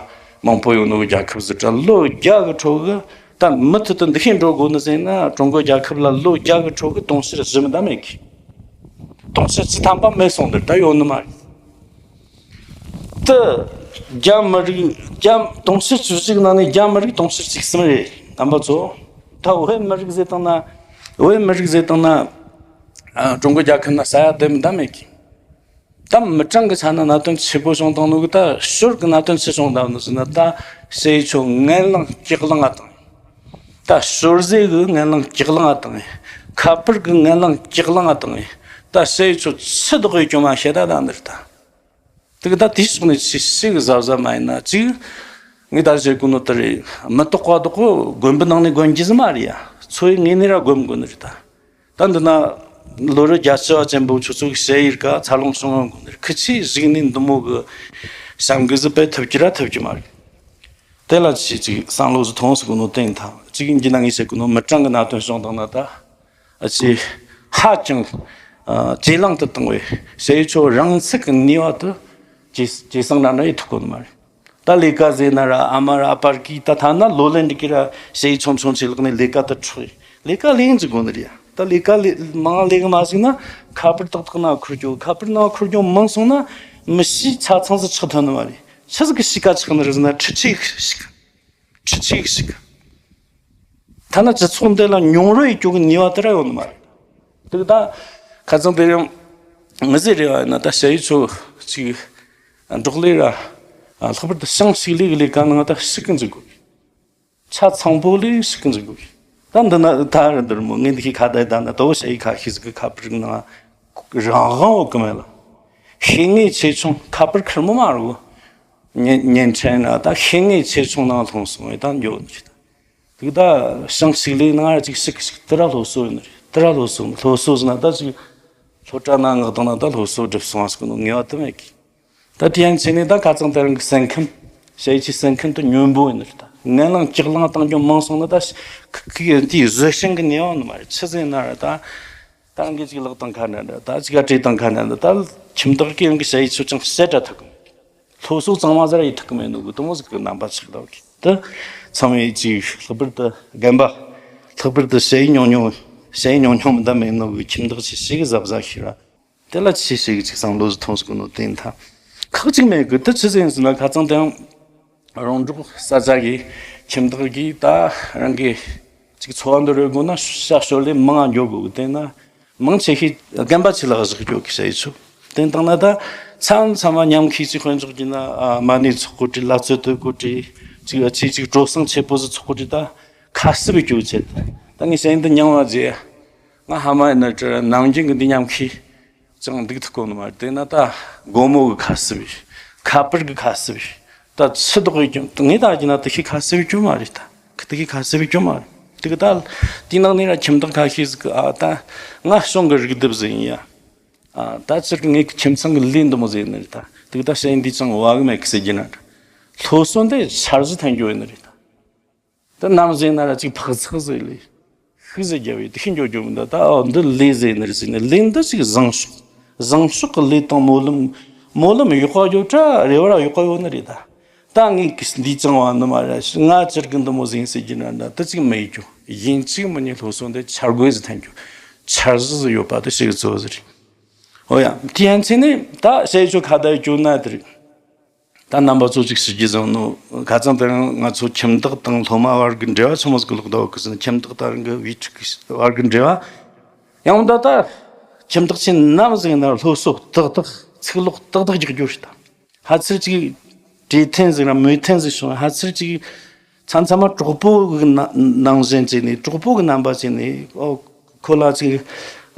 མང་པོ་ཡོད་ནོ་གི་རྒྱལ་ཁབ་ཟིག་ད་ལོ་བརྒྱ་གི་ཁྲོད་གི་ད་མུ་མཐུད་དུ་འདི་ཤེས་འགྲོ་དགོས་ནི་ཟེར་ན་ཀྲུང་གོ་རྒྱལ་ཁབ་ལ་ལོ་བརྒྱ་གི་ཁྲོད་གི་དུང་ཕྱུར་བཞི་མི་ད་མེད་གི། དུང་ཕྱུར་བཅུ་ཐམ་པ་མེད་སོང་འདིར་ད་ཡོད་ནི་མ་རེད། དེ་རྒྱ་མི་རིགས་རྒྱ་དུང་ཕྱུར་བཅུ་གཅིག་ནང་ནས་རྒྱ་མི་རིགས་དུང་ཕྱུར་གཅིག་གསུམ་རེད། རྣམ་པ་ཚོ། ད་བོད་མི་རིགས་ཟེར་བཏང་ན་བོད་མི་རིགས་ཟེར་བཏང་ན་ཨ་ཀྲུང་གོ་རྒྱལ་ཁབ་ན་ས་ཡ་དེ་མི་འདྲ་མེད་ཀི། ད་མི་གྲངས་ཀྱི་ཆ་ནས་གནད་དོན་ཆེ་པོ་བྱུང་བཏང་ནོ་གི་ད་ཞོར་གྱི་གནད་དོན་ཆེ་བྱུང་བཏང་ནོ་ཟེར་ན་ད་ཞ་ཡི་ཆོ་ངན་ལང་སྐྱག་ལང་ང་བཏང་། ད་ཞོར་ཟས་གི་ངན་ལང་སྐྱག་ལང་ང་བཏང་། ཁ་པར་གི་ངན་ལང་སྐྱག་ལང་ང་བཏང་། ད་ཞ་ཡི་ཆོ་ཆི་བདག་གི་སྐྱོ་མ་བཤད་ད་ད་འདིར་ད། དེ་གི་ད་དེའི་ཕྱོགས་ནས་ཆི་ཞིག་གཟབ་གཟབ་མ་ཡིན་ན་ཅིག་ངས་ད་བཤད་གོ་ནོ་དེ་རེད། མི་རྟག་པ་རྟག་གོ་དགོན་པའི་ནང་ནས་དགོན་རྒྱུ་ཟིག་མ་རེད་ཡ། འཚོ་བའི་ངོས་ནས་ར་དགོན་དགོས་ནི་རེད་ད། ད་འདི་ན་ལོ་རེ་བརྒྱ་ཆ་བ་ཅན་པོ་ཆུ་ཚོད་ཞ་ཡི་ར་ཀ་འཚར་ལོངས་བྱུང་ཡོང་དགོས་ནི་རེད། ཁི་ཆི་ཞིག་ནས་འདི་མོ་གི་བྱ་འགུལ་ཟིག་སྤེལ་ཐུབ་ཀྱི་ར་ཐུབ་ཀྱི་མ་རེད། དེ་ལ་ཆི་ཅིག་བསམ་བློ་ཟིག་ཐོངས་ཟེར་གོ་ནོ་བསྟན་ཐལ། ཅིག་ཡིན་གྱི་ན་ངས་བཤད་གོ་ནོ་མི་གྲངས་ཀྱི་གནད་དོན་བྱུང་བཏང་ན་ད། ཨ་ཅེ། ཧ་ཅང་། ཨ་ཇེ་ལང་དུ་བཏང་བས་ཞ་ཡི་ཆོ་རང་ཚུགས་ཀྱི་ནུས་པ་དུ་ཇེ་ཇེ་སང་ར་ན་ཡེ་ཐུབ་གོ་ནི་མ་རེད། ད་ལས་ཀ་ཟེར་ན་ར་ཨ་མ་ར་ཨ་ཕར་གི་ད་ཐ་ན་ལོ་ལོན་འགྲིག་གི་ར་ཞ་ཡི་ཆུང་ཆུང་ཆེ་ལག་ནས་ལས་ཀ་དུ་འཕྲོག་ཡེ། ལས་ཀ་ལས་ཡིན་ཅིག་དགོས་ནི་རེད་ཡ། ད་ལས་ཀ་ལས་མང་ལས་གི་མ་ཞིག་ན་ཁ་པར་ཏག་ཏག་ན་འཁུར་རྒྱུ། ཁ་པར་ན་འཁུར་རྒྱུ་མང་སོང་ན་མི་ཤི་ཆ་ཚང་ཟིག་ཆགས་ཐུབ་ནི་མ་རེད། ཆི་ཟིག་གི་ཤི་ཀ་ཆགས་ནི་རེད་ཟེར་ན་འཕྲུལ་ཆས་ཤི་ཀ། འཕྲུལ་ཆས་ཤིག་ཐ་ན་སྤྱི་ཚོགས་འདི་ལ་མྱོང་རོལ་ཡེ་རྒྱུ་གི་ནུས་པ་དེ་ར་ཡོད་ནི་མ་རེད། དེ་གི་ད་ཁ་ཚང་དེ་ཡང་ངི་ཟེར་རེ་བ་ཡིན་ན་ད་ཞ་ཡི་ཆོ་ཅིག་ འབྲོག་ལས་ར། ལྷག་པར་དུ་ཞིང་ཕྱུགས་ལས་ཀྱི་ལས་ཀ་ནང་ད་ཞིག་གི་འཛུགས་དགོས། ཆ་ཚང་པོ་ལས་ཞིག་གི་འཛུགས་དགོས། ད་འདི་ན་ད་ར་འདིར་མོ་ངས་འདི་ཤི་ཁ་ད་ད་ན་དོ་ཞ་ཡི་ཁ་ཤས་ཟིག་གི་ཁ་པར་ནང་རང་དབང་འོག་གི་མེད་ལ། ཤེས་ངེས་ཆེ་ཆུང་ཁ་པར་ཁེར་མོ་མ་རུ། ཉན་ཉན་ཕྲན་ན་ད་ཤེས་ངེས་ཆེ་ཆུང་ནང་ལྷུང་སོང་བས་ད་འགྱོ་ནི་རེད། དེ་ད་ཞིང་ཕྱུགས་ལས་ནང་ཅིག་ཞིག་ཞིག་དེ་ར་སློབ་གསོ་ཡོད་ནི་རེད། དེ་ར་སློབ་གསོ་སློབ་གསོ་ཟེར་ན་ད་ཅིག་སློབ་གྲྭ་ན་ངག་དང་ན་ད་སློབ་གསོ་སྒྲུབ་སོང་བ་ཟེར་གི་ནོ་ངེས་པ་དུ་མེད་གི། ད་དེ་ཡན་ཆད་ནས་ད་ཁ་ཚང་དེ་རང་གི་སེམས་ཁམས། ཞ་ཡི་ཆི་སེམས་ཁམས་དུ་སྙོམས་པོ་ཡིན་ནི་རེད། ད་ངན་ལང་ལྕགས་ལང་བཏང་རྒྱུ་མང་སོང་ན་ད་ཁི་ཁི་དེའི་བཟོད་ཤིང་གི་ནེ་བ་ནི་མ་རེད། ཆི་ཟེར་ན་ར་ད་ད་རང་གི་ཅིག་ལག་དང་ཁ་ན་འདྲ་ད་ཅིག་ག་བྲེ་དང་ཁ་ན་འདྲ་ད་ཁྱིམ་བདག་གི་རང་གི་ཞ་ཡི་ཆུ་ཅང་བཤད་གྲ་ཐུབ་གི་མེད། སློབ་གསོ་གཙང་མ་ཟེར་ཡི་ཐུབ་གི་མེད་ནོ་གི་དུ་མོ་ཟིག་གི་རྣམ་པ་ཆགས་ལ་གི་ད་ཚང་མས་ཅིག་ལྷག་པར་དུ་རྒན་པ་ལྷག་པར་དུ་ཞ་ཡི་ཉུང་ཉུང་ཞ་ཡི་ཉུང་ཉུང་མི་འདྲ་མེད་ནོ་གི་ཁྱིམ་བདག་ཆི་ཞིག་གི་གཟབ་གཟབ་ཤེས་ར། དེ་ལ་ཆི་ཞིག་ཅིག་བསམ་བློ་ཟིག་ཐོངས་སུ་གོ་ནོ་དེ་ཡིན་ཐ། ཁག་ཅིག་མེད་གི་དེ་ཆི་ཟིག་ཡིན་ཟེར་ན་ཁ་ཚང་དེའང་རོང་འབྲོག་ས་ཆ་གི་ཁྱིམ་བདག་གིས་ད་རང་གི་ཅིག་འཚོ་བ་འདི་རོལ་དགོས་ན་ཤ་ཤོར་ལས་མང་ང་འགྱོ་དགོས་གི་དེ་ན་མང་ཆེ་ཤས་རྒན་པ་ཆེ་ལ་བཞག་འགྱོ་གི་ཞ་ཡི་ཆུ་དེ་བཏང་ན་ད་མཚམས་མཚམས་མ་ཉམས་ཁུ་ཅིག་དཔོན་ཚོགས་ཀྱི་ན་མ་ཎི་ཚོགས་གོ་དྲི་ལ་རྩོད་དོད་གོ་དྲི་ཅིག་ཨ་ཆི་ཅིག་གྲོ་སང་ཆེ་པོ་ཟིག་ཚོགས་གོ་དྲི་ད་ཁ་སྲིབ་བའི་སྐྱོ་ཆེད་ད་ངས་ཞ་ཡི་འདི་མྱང་བ་རྗེས། ང་ཧ་མ་ཡིན་ན་ནམ་རྒྱུན་གྱི་འདི་ཉམས་ཁུ་ཅང་འདུག་ཐུབ་གོ་ནི་མ་རེད། དེ་ན་ད་སྒོར་མོ་གི་ཁ་སྲིབ་ཡིན། ཁ་པར་གི་ཁ་སྲིབ་ཡིན། ད་ཚི་དོག་ཡིན་ཀྱང་ངས་ད་ཡིན་ན་དེ་ཤི་ཁ་སྲིབ་ཡིན་རྒྱུ་མ་རེད། ད་དེ་ཤི་ཁ་སྲིབ་ཡིན་རྒྱུ་མ་རེད། དེ་གི་ད་དེའི་ནང་ནས་ར་ཁྱིམ་བདག་ཁ་ཤས་ཟིག་གི་ཨ་ད་ང་གཞུང་གི་རིག་རྡིབ་ཟིག་ཡིན་ཡ། ཨ་ད་ཅིག་ངའི་ཁྱིམ་ཚང་གི་ལས་འདི་མོ་ཟིག་ཡིན་ནི་རེད། ད་དེ་གི་ད་ཞ་ཡི་འདི་ཅང་བ་གི་མེད་གི་ཟེར་རྒྱུ་ན་འདྲ། སློབ་གསོ་འདི་འཆར་གཞི་ཐན་རྒྱུ་ཡིན་ནི་རེད། ད། ད་ནམ་ཟེར་ན་ར་ཅིག་འཕག་ཚག་ཟེར་ལས། ཤུགས་ཟེར་རྒྱབ་ཡོད་དེ་ཤི་འགྱོ་རྒྱུ་མི་འདུག་ད་འོ་འདི་ལས་ཟེར་ནི་རེད་ཟེར་ནི་ལས་འདི་ཅིག་བཟང་ཕྱོགས། བཟང་ཕྱོགས་ཀྱི་ལས་དང་སྨོན་ལམ། སྨོན་ལམ་ཡག་པ་ཡོད་དྲ་རེ་བ་ར་ཡག་པ་ཡོད་ནི་རེད་ད། ད་ངས་ཀྱི་འདི་ཅང་བ་ནི་མ་ར་ང་ཅིར་གི་འདི་མོ་ཟིན་ཟེར་རྒྱུ་ན་འདྲ་ད་ཅིག་མེད་རྒྱུ་ཡིན་ཅིག་མི་ཉན། སློབ་གསོ་འདི་འཆར་འགོད་ཟིག་ཐན་རྒྱུ་འཆར་གཞི་ཟིག་ཡོད་པ་དེ་ཤི་གི་གཙོ་བོ་ཟིག་རེད། འོ་ཡ་དེ་ཡན་ཆད་ནས་ད་ཞ་ཡི་ཆུ་ཁ་བརྡ་སྐྱོ་ན་དེ་རེད། ད་རྣམ་པ་ཚོ་ཅིག་ཞུ་རྒྱུ་བཟང་ནོ། ཁ་ཚང་དེ་རིང་ང་ཚོ་ཁྱིམ་བདག་དང་སློབ་མ་བར་གྱི་འབྲེལ་བ་ཆི་མོ་ཟིག་ལོག་ད་བ་གི་ཟིན་ཁྱིམ་བདག་དང་གི་བུ་ཕྲུག་གི་བར་གྱི་འབྲེལ་བ། ཡང་ད་ལྟ་ཁྱིམ་བདག་ཆེན་ནམ་ཟིག་ན་སློབ་གསོ་ཏག་ཏག་ཚིག་ལོག་ཏག་ཏག་རྒྱག་རྒྱུ་ཞིག་ད། ཧ་ཚིར་ཅིག་གྲོས་ཐན་ཟིག་ར་མོས་ཐན་ཟིག་བྱུང་ཧ་ཚིར་ཅིག་མཚམས་མཚམས་མ་གྲོགས་པོ་གི་ནང་ནང་བཞིན་བྱས་ནས་གྲོགས་པོ་གི་རྣམ་པ་བྱས་ནས་ཨོ། ཁོ་ལ་ཅིག་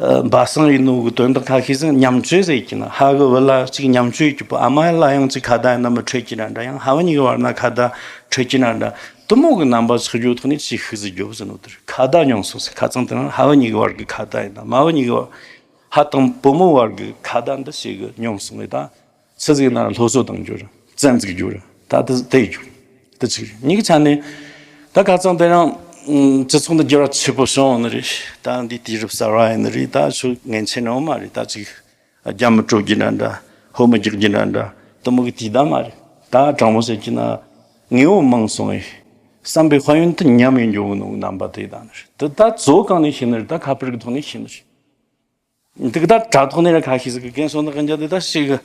ཨ་སྦ་གསང་ཡིན་ནོ་གི་དོན་དག་ཁ་ཤས་ཟིག་མཉམ་སྤྱོད་ཟེར་གྱི་ན་ཧ་གི་བུ་ལ་ཅིག་མཉམ་སྤྱོད་ཡོད་གི་པོ་ཨ་མ་ལ་ཡང་ཅིག་ཁ་བརྡ་ཡིན་ན་མི་འཕྲོད་ཀྱི་ན་འདྲ་ཡང་ཧ་བ་གཉིས་གི་བར་ན་ཁ་བརྡ་འཕྲོད་ཀྱི་ན་འདྲ་དུ་མོ་གི་རྣམ་པ་ཆགས་རྒྱུ་ཐོག་ནས་ཅིག་ཤུགས་ཟིག་རྒྱོབ་ཟེར་ནོ་དེར་ཁ་བརྡ་མྱོང་སོང་ཟེར། ཁ་ཚང་དེ་ན་ཧ་བ་གཉིས་གི་བར་གི་ཁ་བརྡ་ཡིན་ན་མ་བ་གཉིས་གི་བར་ཧ་དང་བུ་མོ་བར་གི་ཁ་བརྡ་འདི་ཞིག་གི་མྱོང་སོང་ངེ་ད་ཆི་ཟིག་ན་སློབ་གསོ་བཏང་རྒྱུ་ར་བཙན་འཛུགས་རྒྱུ་ར་ད་དེ་དེ་རྒྱུ་དེ་ཅིག་རེད། གཉིས་ཀྱི་ཆ་ནས་ད་ཁ་ཚང་དེ་རང་སྤྱི་ཚོགས་འདི་འགྱུར་བ་ཆེ་པོ་བྱུང་ནི་རེད། ད་འདི་དུས་རབས་གསར་བ་ཡིན་ནི་རེད། ད་ཆོས་ངན་ཆེ་ནའང་མ་རེད། ད་ཅིག་རྒྱ་མི་སྤྲོད་རྒྱུ་འདྲ་འདྲ་ཧོ་མི་རྒྱག་རྒྱུ་འདྲ་འདྲ་དུ་མོ་གི་དུས་ད་མ་རེད། ད་དྲང་མོ་བཤད་རྒྱུ་ན་ངེས་པོ་མང་སོང་ངེ་བསམ་པའི་དཔལ་ཡོན་དུ་ཉམས་ཡིན་འགྱོ་གི་ནོ་རྣམ་པ་དེ་ད་ནི་རེད། དེ་ད་གཙོ་བོ་གང་ནས་ཤེས་ནི་རེད། ད་ཁ་པར་གི་ཐོག་ནས་ཤེས་ནི་རེད། འདུག་ད་དྲ་ཐོག་ནས་ར་ཁ་ཤས་ཟིག་གི་རྒན་སོང་ན་གན་རྒྱ་དེ་ད་ཞིག་གི་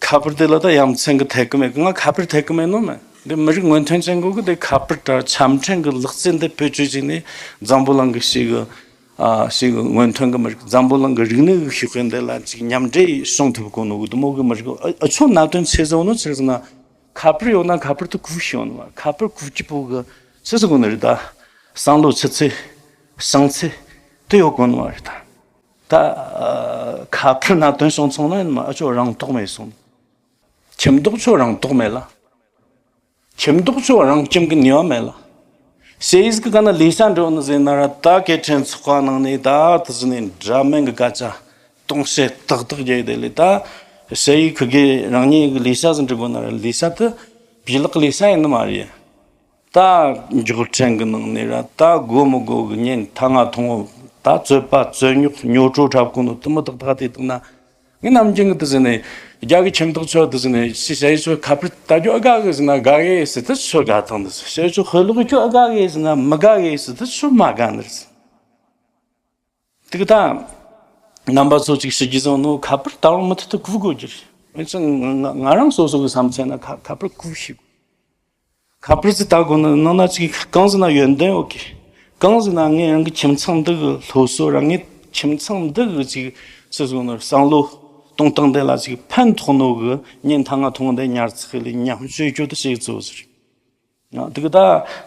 ཁ་པར་དེ་ལ་ད་ཡ་མཚན་གི་ཐད་གི་མེད་གི། ང་ཁ་པར་ཐད་གི་མེད་ནོ་མེད། འདི་མི་རིགས་སྔོན་ཐོན་ཅན་གོ་གི་དེ་ཁ་པར་དྲ་འཆམ་ཕྲན་གི་ལག་རྩལ་འདི་བེད་སྤྱོད་བྱས་ནས་འཛམ་བུ་གླིང་གི་ཞིག་གི་ཨ་ཞིག་གི་སྔོན་ཐོན་གི་མི་རིགས་འཛམ་བུ་གླིང་གི་རིག་གནས་གི་ཤེས་དཔལ་འདི་ལ་ཅིག་མཉམ་འདྲེས་བྱུང་ཐུབ་གོ་ནོ་གི་དུ་མོ་གི་མི་རིགས་ཨ་ཨ་ཆོ་གནད་དོན་ཆེ་ཟིག་ནོ་ཆི་ཟིག་ན། ཁ་པར་ཡོད་ན་ཁ་པར་དུ་གུ་ཤེས་ཡོང་ནོ་མ་ཁ་པར་གུ་གི་པོ་གི་ཆི་ཟིག་གོ་ནི་རེད། ད་བསམ་བློ་ཆི་ཚེ་བྱང་ཚེ་དུ་ཡོད་གོ་ནི་མ་རེད་ད། ད་ཨ་ཁ་ཕར་ན་དོན་བྱུང་སོང་ན་ཡིན་མ་ཨ་ཅོ་རང་རྟོགས་མེད་སོང་། ཁྱིམ་བདག་ཚོ་རང་རྟོགས་མེད་ལ། ཁྱིམ་བདག་ཚོ་རང་ཁྱིམ་གི་ནུས་པ་མེད་ལ། ཞེས་གི་ག་ན་ལས་བྱ་འགྲོ་ནི་ཟེར་ན་ར་ད་སྐད་འཕྲིན་ཚོགས་པ་ནང་ནས་ད་དེ་ཟིན་ནས་འདྲ་མིན་གི་སྐད་ཆ་སྟོང་བཤད་ཏག་ཏག་རྒྱག་དེ་ལས་ད་ཞེ་ཡི་ཁི་གེ་རང་ཉིད་གི་ལས་བྱ་ཟིན་འགྲིག་གོ་ན་ར་ལས་བྱ་དེ་བྱི་ལག་ལས་བྱ་ཡིན་ནི་མ་རེད། ད་མགྱོགས་ཕྲན་གི་ནང་ནས་ར་ད་དགོས་མི་དགོས་གི་ཉིན་ཐ་ང་ཐུང་བོ་ད་རྩོད་པ་རྩོད་རྙོག་ཉོ་སྤྲོ་འཁྲབ་གོ་ནོ་དུ་མི་ཏག་ཏག་དེ་དང་ན་ངས་ནམ་རྒྱུན་གི་དུ་ཟིན་ནས་རྒྱ་གི་ཁྱིམ་བདག་ཚོ་དུ་ཟིན་ནས་ཤི་ཤ་ཡི་ཚོ་ཁ་པར་ལྟ་རྒྱུ་ཨ་དགའ་གི་ཟིན་ན་དགའ་གི་ཟེར་དུ་ཚོ་དགའ་ཐང་དུ་ཟིན་ཤ་ཡི་ཚོ་ཧོ་ལོག་རྒྱུ་ཨ་དགའ་གི་ཟིན་ན་མི་དགའ་གི་ཟེར་དུ་ཚོ་མ་དགའ་ནི་རེད། དེ་གི་ད་རྣམ་པ་ཚོ་ཅིག་ཤི་རྒྱུ་བཟང་ནོ་ཁ་པར་ལྟ་བ་མི་ཐུབ་ཏུ་གུ་དགོས་རྒྱུ་རེད། ང་ང་རང་སོ་སོ་གི་བསམ་ཚད་ན་ཁ་ཁ་པར་གུ་ཤི་དགོས། ཁ་པར་ཙི་ལྟ་དགོས་ན་ནང་ན་ཅིག་གང་ཟིན་ན་ཡོན་ཏན་ཡོད་གི། གང་ཟིན་ན་ངས་རང་གི་ཁྱིམ་ཚང་འདི་གི་སློབ་གསོ་རང་ངའི་ཁྱིམ་ཚང་འདི་གི་ཅིག་སོ་སོ་ནོ་བསམ་བློ་ གཏོང་སྟངས་དེ་ལ་ཅིག་ཕན་ཐོགས་ནོ་གི་ཉིན་ཐང་ང་ཐོང་དེ་ཉར་ཚགས་ལས་མཉམ་སྤྱོད་རྒྱུ་དེ་བྱེད་གཙོ་བོ་ཟེར། ཡང་དེ་གི་ད་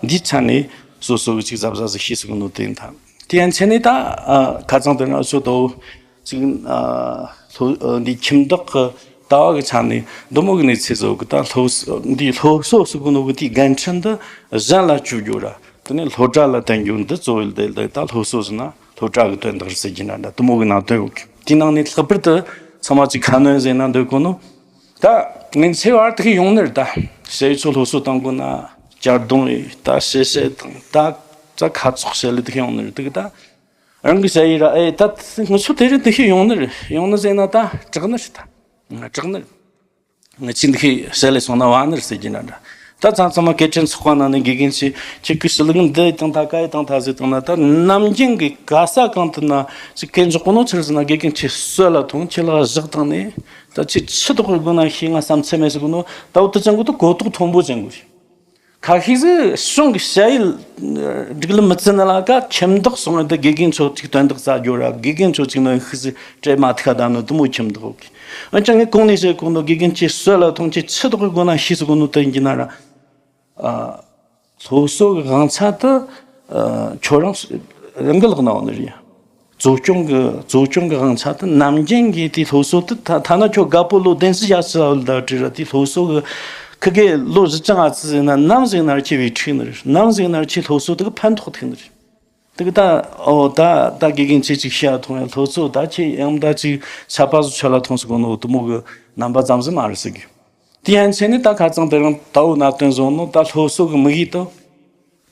འདིའི་ཆ་ནས་སོ་སོ་གི་ཅིག་གཟབ་གཟབ་ཟིག་ཤེས་སུ་གི་ནོ་དེ་ཡིན་ད། དེ་ཡན་ཆད་ནས་ད་ཨ་ཁ་ཚང་དེ་ང་ཚོ་དོ་ཅིག་ཨ་སློབ་ཨ་འདི་ཁྱིམ་བདག་གི་ལྟ་བ་གི་ཆ་ནས་འདི་མོ་གི་གནས་ཚུལ་བཟོ་གི་ད་སློབ་འདི་སློབ་གསོ་ཟེར་གི་ནོ་གི་དེའི་འགན་འཁྲི་འདི་གཞན་ལ་བཅོལ་རྒྱུ་ར། དེ་ནས་སློབ་གྲྭ་ལ་བསྟན་རྒྱུ་འདི་གཙོ་བོ་ལ་དེ་ད་སློབ་གསོ་ཟེར་ན་སློབ་གྲྭ་གི་དོན་དག་ཟེར་གྱི་ན་འདྲ་དེ་མོ་གི་ནང་དོན་ཡོད་གི། དེའི་ནང་ནས་ལྷག་པར་དུ་ཚང་མ་ཅིག་ཁ་སྣོན་ཟེར་ན་འདོད་གོ་ནོ། ད་ངན་ཚེ་བར་དུ་ཡོང་ནི་རེད་ད། ཞེ་ཚོ་སློབ་གསོ་བཏང་དགོས་ན་གྱར་གདོང་རེད་ད། ཞེ་ཞེ་དང་ད་ཙ་ཁ་ཚོགས་ཞེ་ལི་དུ་ཡོང་ནི་རེད་དུ་གི་ད། རང་གི་ཞ་ཡི་ར་ཨེ་ད་ངི་ཚོ་དེ་རིང་དུ་ཤི་ཡོང་ནི་རེད། ཡོང་ནི་ཟེར་ན་ད་དྲག་ནི་རེད་ད། དྲག་ནི་རེད། ངི་ཆི་འདི་ཤི་ཞེ་ལི་སོང་ན་བ་ནི་རེད་ཟེར་གྱི་ན་འདྲ། ད་ཚང་ཚང་མ་སྐད་ཆེན་ཚོགས་པ་ནང་ནས་དགེ་རྒན་ཆེ་ཁྱེད་ཀྱི་ཞི་ལི་ངི་འདི་དང་ད་ག་ཡི་དང་ད་ཟེར་དང་ན་ད་ནམ་རྒྱུན་གི་ག་ས་གང་དུ་ན་ཅིག་སྐད་འཇོག་གོ་ནོ་ཆི་རེད་ཟེར་ན་དགེ་རྒན་ཆེ་གསོད་ལ་ཐོང་ཁྱེད་ལ་བཞག་བཏང་ནས། ད་ཆེས་ཆི་ཐོག་གི་སྒོ་ན་ཤེས་ང་བསམ་ཚད་མེད་ཟེར་གོ་ནོ་ད་འུ་ཏུ་ཅན་གོ་ད་གོ་རྟོགས་མཐོན་པོ་ཅན་གོ་ཤེས། ཁ་ཤས་སུ་གཞུང་གི་ཞ་ཡི་སྒྲིག་ལམ་མི་བརྩི་ནི་ལ་ཀ་ཁྱིམ་བདག་སོང་བ་ད་དགེ་རྒན་ཚོ་ཅིག་དོན་དག་རྩ་རྒྱུ་ར་དགེ་རྒན་ཚོ་ཅིག་ནི་ཤི་སི་སྤྲད་མ་ཐུག་ད་ནི་དུ་མོ་ཁྱིམ་བདག་གི་ཨ་ཅང་ངས་གོང་ནས་བཤད་གོ་ནོ་དགེ་རྒན་ཆེ་གསོད་ལ་ཐོང་ཆེ་ཆི་ཐོག་གི་སྒོ་ན་ཤེས་སུ་གོ་ནོ་དེ་ཡིན་གྱི་ན་ར། ཨ། སློབ་གསོ་གི་དབང་ཆ་དེ་ཨ་ཁྱོད་རང་རང་གི་ལག་ན་ཡོད་ནི་རེད། གཙོ་སྐྱོང་གི་གཙོ་སྐྱོང་གི་དབང་ཆ་དེ་ནམ་རྒྱུན་གྱི་དེ་སློབ་གསོ་དེ་ཐ་ཐ་ན་ཁྱོད་དགའ་པོ་ལོ་བདུན་ཅུ་ཞེ་ཅིག་ལ་ད་བྲིས་ར་དེ་སློབ་གསོ་གི་ཁི་གེ་ལོ་བཞི་ཅང་ཨ་ཙི་ཟིན་ན་ནམ་ཟིན་ན་ར་ཁྱེད་བའི་ཁྲིག་ནི་རེད། ནམ་ཟིན་ན་ར་ཁྱེད་སློབ་གསོ་དེ་གི་ཕན་ཐོགས་ཐུག་ནི་རེད། དེ་གི་ད་ཨོ་ད་ད་དགེ་རྒན་ཆེ་ཅིག་ཤ་ཐོང་ཡ་སློབ་གསོ་ད་ཁྱེད་ཡང་ད་ཅིག་ཆ་པ་བཟོ་ཆ་ལ་ཐོང་སུ་གོ་ནོ་དུ་མོ་གི་རྣམ་པ་ཙམ་ཟིན་མ་རེད་ཟེར་གི། དེ་ཡན་ཆད་ནི་ད་ཁ་ཚང་དེ་རིང་ད་འུ་ན་སྟོན་བཟོ་ནོ་ད་སློབ་གསོ་གི་དམིགས་ཡུལ་དུ་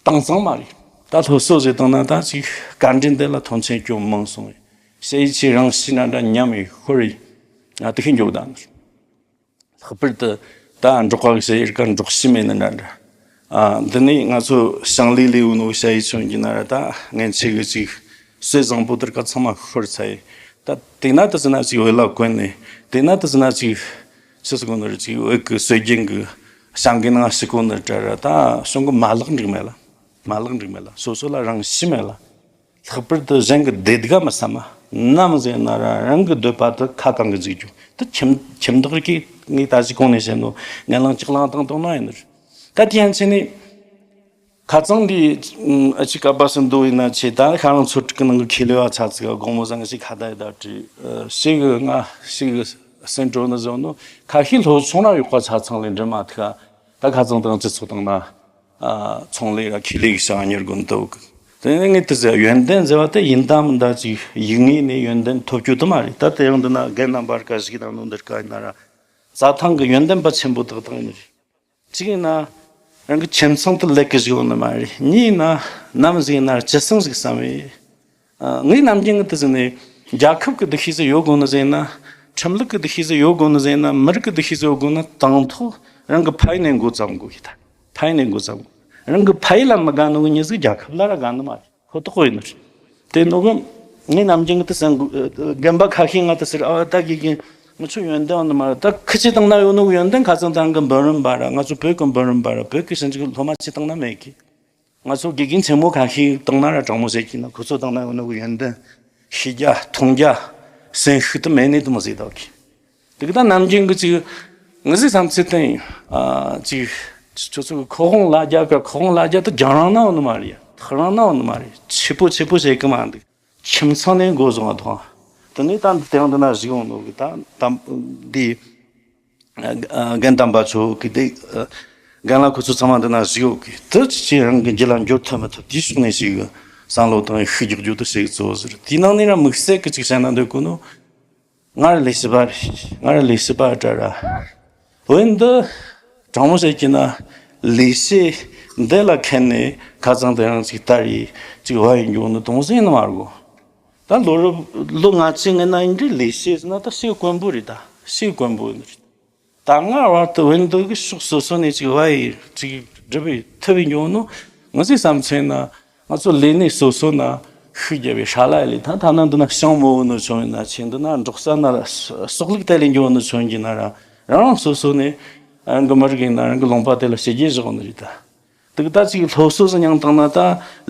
དྭངས་གཙང་མ་རེད། ད་སློབ་གསོ་ཟེར་དང་ན་ད་ཅིག་དཀའ་འགྲན་དེ་ལ་མཐོང་ཆེན་སྐྱོན་མང་སོང་བས་ཞེ་ཡི་ཆེ་རང་ཤི་ན་འདྲ་ཉམས་ཡི་ཤོར་ཡི། ང་དེ་ཤི་འཇོག་ད་ནི། ལྷག་པར་དུ་ད་འབྲོག་པ་གི་ཞེ་ཡི་ཀ་འབྲོག་ཤི་མེད་ནི་འདྲ་འདྲ། ཨ་འདི་ནི་ང་ཚོ་ཞང་ལི་ལི་འུ་ནོ་ཞ་ཡི་ཆོན་གྱི་ན་ར་ད་ངན་ཆེ་གི་ཅིག་སྲོལ་བཟང་པོ་དེར་ཀ་ཚང་མ་ཤོར་ཚར་ཡི། ད་དེ་ན་དུ་ཟིན་ན་ཅིག་འོད་ལ་གོན་ནས་དེ་ན་དུ་ཟིན་ན་ཅིག་ཕྱི་སུ་གོ་ནོ་རེད་ཅིག་འོད་ཀྱི་སྲོལ་རྒྱུན་གྱི་ཞང་གི་ནང་ཞིག་གོ་ནི་དྲ་ར་ད་གཞུང་གི་མ་ལག་འགྲིག་མེད་ལ། མ་ལག་འགྲིག་མེད་ལ་སོ་སོ་ལ་རང་ཤི་མེད་ལ། ལྷག་པར་དུ་གཞན་གྱི་བདེ་སྡུག་མི་བསམ་མ། ནམ་ཟིན་ན་ར་རང་གི་འདོད་པ་དུ་ཁ་གང་གི་འཇིག་རྒྱུ་དུ་ཁྱིམ་ཁྱིམ་བདག་གིས་ངས་ད་ཅི་གོང་ནས་བཤད་ནོ་ངན་ལང་ལྕགས་ལང་བཏང་བཏང་ན་ཡིན་ནི་རེད། ད་དེ་ཡན་ཆད་ནས་ཁ་ཚང་འདི་ཨ་ཅི་ཀ་པ་སུ་འདུག་ཡིན་ན་ཆེ་ད་ཁ་རང་ཚོ་དྲུག་གི་ནང་གི་ཁེ་ལས་བ་ཚ་ཚིག་དགོང་མོ་བཟང་ཞིག་ཁ་ད་ཡི་ད་བྲིས་ཞིག་ང་ཞིག་སེམས་སྤྲོ་ནི་བཟོ་ནོ་ཁ་ཤས་ལྷོ་ཆུང་ར་ཡོག་པ་ཚ་ཚང་ལས་འདྲི་མ་ཐུག་ད་ཁ་ཚང་དང་སྤྱི་ཚོགས་དང་ན། ཨ་ཚོང་ལས་ར་ཁེ་ལས་ཀྱི་བྱ་བ་གཉེར་དགོས་འདུག་དེ་ནས་ངས་དེ་ཟེར་ཡོན་ཏན་ཟེར་བ་དེ་ཡིན་དམ་མིན་ད་ཅིག་ཡིག་ངོས་ནས་ཡོན་ཏན་ཐོབ་རྒྱུ་དུ་མ་རེད། ད་དེ་ཡང་འདི་ན་རྒན་རྣམ་པར་བཀའ་ཞིག་དང་ནོ་འདིར་བཀའ་ཡིན་ན་ར་རྩྭ་ཐང་གི་ཡོན་ཏན་པ་ཆེན་པོ་དག་དང་ཡིན་རེད། གཅིག་ཡིན་ན་རང་གི་ཁྱིམ་ཚང་དུ་ལེགས་ཀྱི་ཞིག་ཡོང་ནི་མ་རེད། གཉིས་ཡིན་ན་ནམ་ཟིག་ཡིན་ན་ཅི་སང་ཞིག་བསམ་བས། ངའི་ནམ་རྒྱུན་གྱི་དུ་ཟིན་ནས་རྒྱལ་ཁབ་ཀྱི་འདུ་ཤེས་སུ་ཡོད་དགོས་ནི་ཟེར་ན། ཁྲིམས་ལུགས་ཀྱི་འདུ་ཤེས་སུ་ཡོད་དགོས་ནི་ཟེར་ན། མི་རིགས་ཀྱི་འདུ་ཤེས་སུ་ཡོད་དགོས་ན་དང་ཐོག་རང་གི་ཕ་ཡུལ་ནས་འགོ་བརྩམ་དགོས་ཡིན་ད། ཕ་ཡུལ་ནས་འགོ་བརྩམ་དགོས། རང་གི་ཕ་ཡུལ་ལ་མི་དགའ་ནོ་གི་མྱི་ཟིག་རྒྱལ་ཁབ་ལ་ར་དགའ་ནི་མ་རེད། ཁོ་ཐོག་ཡིན་ནི་རེད། དེ་ནོ་གི་ངའི་ནམ་རྒྱུན་གྱི་དུ་སེང་རྒན་པ་ཁ་ཤས་ང་དུ་ཟེར་ཨ་ད་གི་གི་ང་ཚོ་ཡོན་ཏན་ནི་མ་རེད། ད་ཁི་ཆེ་བཏང་ན་ཡོད་ནོ་གི་ཡོན་ཏན་ཁ་ཚང་དང་གི་འབུམ་རམས་པ་ར་ང་ཚོ་བོད་གི་འབུམ་རམས་པ་ར་བོད་གི་ཞིང་ཆེན་གི་སློབ་མ་ཆེ་བཏང་ན་མེད་གི། ང་ཚོ་དགེ་རྒན་ཆེན་མོ་ཁ་ཤས་བཏང་ན་ར་དྲང་མོ་བཤད་ཀྱི་ན་ཁོ་ཚོ་བཏང་ན་ཡོད་ནོ་གི་ཡོན་ཏན་ཤེས་རྒྱ་མཐོང་རྒྱ་སེམས་ཤུགས་དུ་མེད་ནས་དུ་མ་ཟིག་དག་གི། དེ་གི་ད་ནམ་རྒྱུན་གི་ཅིག་ངི་ཟིག་བསམ་ཚུལ་བསྟན་ཡིན། ཨ་ཅིག་ཁྱོད་ཚོ་གི་ཁོ་དབང་ལ་རྒྱ་ག་ཁོ་དབང་ལ་རྒྱ་དུ་རྒྱང་རིང་ན་འོ་ནི་མ་རེད། ཐག་རིང་ན་འོ་ནི་མ་རེད། ཆེ་པོ་ཆེ་པོ་བཤད་གི་མ་འདུག་ཁྱིམ་ཚང་ནས་འགོ་བཟུང་བ་དང་། དེ་ནས་ད་འདི་དེ་རིང་འདི་ན་བཞུགས་འོང་ནོ་གི་ད་དམ་འདི་རྒན་དམ་པ་ཚོ་གི་དེ་རྒན་ལགས་ཁོ་ཚོ་ཚང་མ་འདི་ན་བཞུགས་ཡོད་གི། དེ་ཅི་ཅི་རང་གི་རྒྱུད་ལ་འགྱུར་ཐུབ་མི་ཐུབ་དེའི་ཕྱོགས་ནས་ཞིག་བསམ་བློ་བཏང་ཤུགས་རྒྱག་རྒྱུ་དེ་ཞིག་གཙོ་བོ་ཟེར། དེའི་ནང་ནས་ར་དམིགས་བསལ་གི་ཅིག་བཤད་ན་འདོད་གོ་ནོ། ང་ར་ལས་བྱེད་པ་རེད། ང་ར་ལས་བྱེད་པ་འདྲ་ར། འོན་ཏེ་དྲང་མོ་བཤད་ཀྱི་ན་ལས་བྱེད་འདི་ལ་ཁེལ་ནས་ཁ་ཚང་དེ་རང་ཅིག་ལྟ་རེ་ཅིག་བ་ཡིན་རྒྱུ་ནི་དོང་ཟིན་ནི་མ་རེད་གོ། ད་ལོ་རབས་ལོ་ལྔ་བཅུ་ང་ན་ཡིན་དུས་ལས་བྱེད་ཟེར་ན་ད་སུའི་དཀོན་པོ་རེད། ད་སུའི་དཀོན་པོ་ཡིན་རེད། ད་སྔར་བར་དུ་འོན་ཏེ་གི་ཕྱོགས་སོ་སོ་ནས་ཅིག་བ་ཡི་ཅིག་སྒྲུབ་པའི་ཐུབ་པའི་འགྱོ་ནོ། ང་ཚོའི་བསམ་ཚུལ་ན་ང་ཚོ་ལས་གནས་སོ་སོ་ན་ཤུགས་རྒྱབ་པའི་ཧྲ་ལ་ཡི་ལས་ཐང་ཐ་ན་འདི་ན་ཤང་མོ་བོ་ནོ་ཆུང་ཡིན་ན་ཆེ་འདི་ན་འབྲོག་ས་ན་ལ་ས་སོག་ལུག་དེ་ལས་འགྱོ་ནོ་ཆུང་གི་ན་ར་རང་རང་སོ་སོ་ནས་རང་གི་མི་རིགས་ཡིན་ན་རང་གི་ལུང་པ་དེ་ལ་ཞི་རྒྱས་བཞག་ནི་རེད་ད། དུག་ད་ཅིག་སློབ་གསོ་ཟིག་མྱངས་བཏང་ན་ད་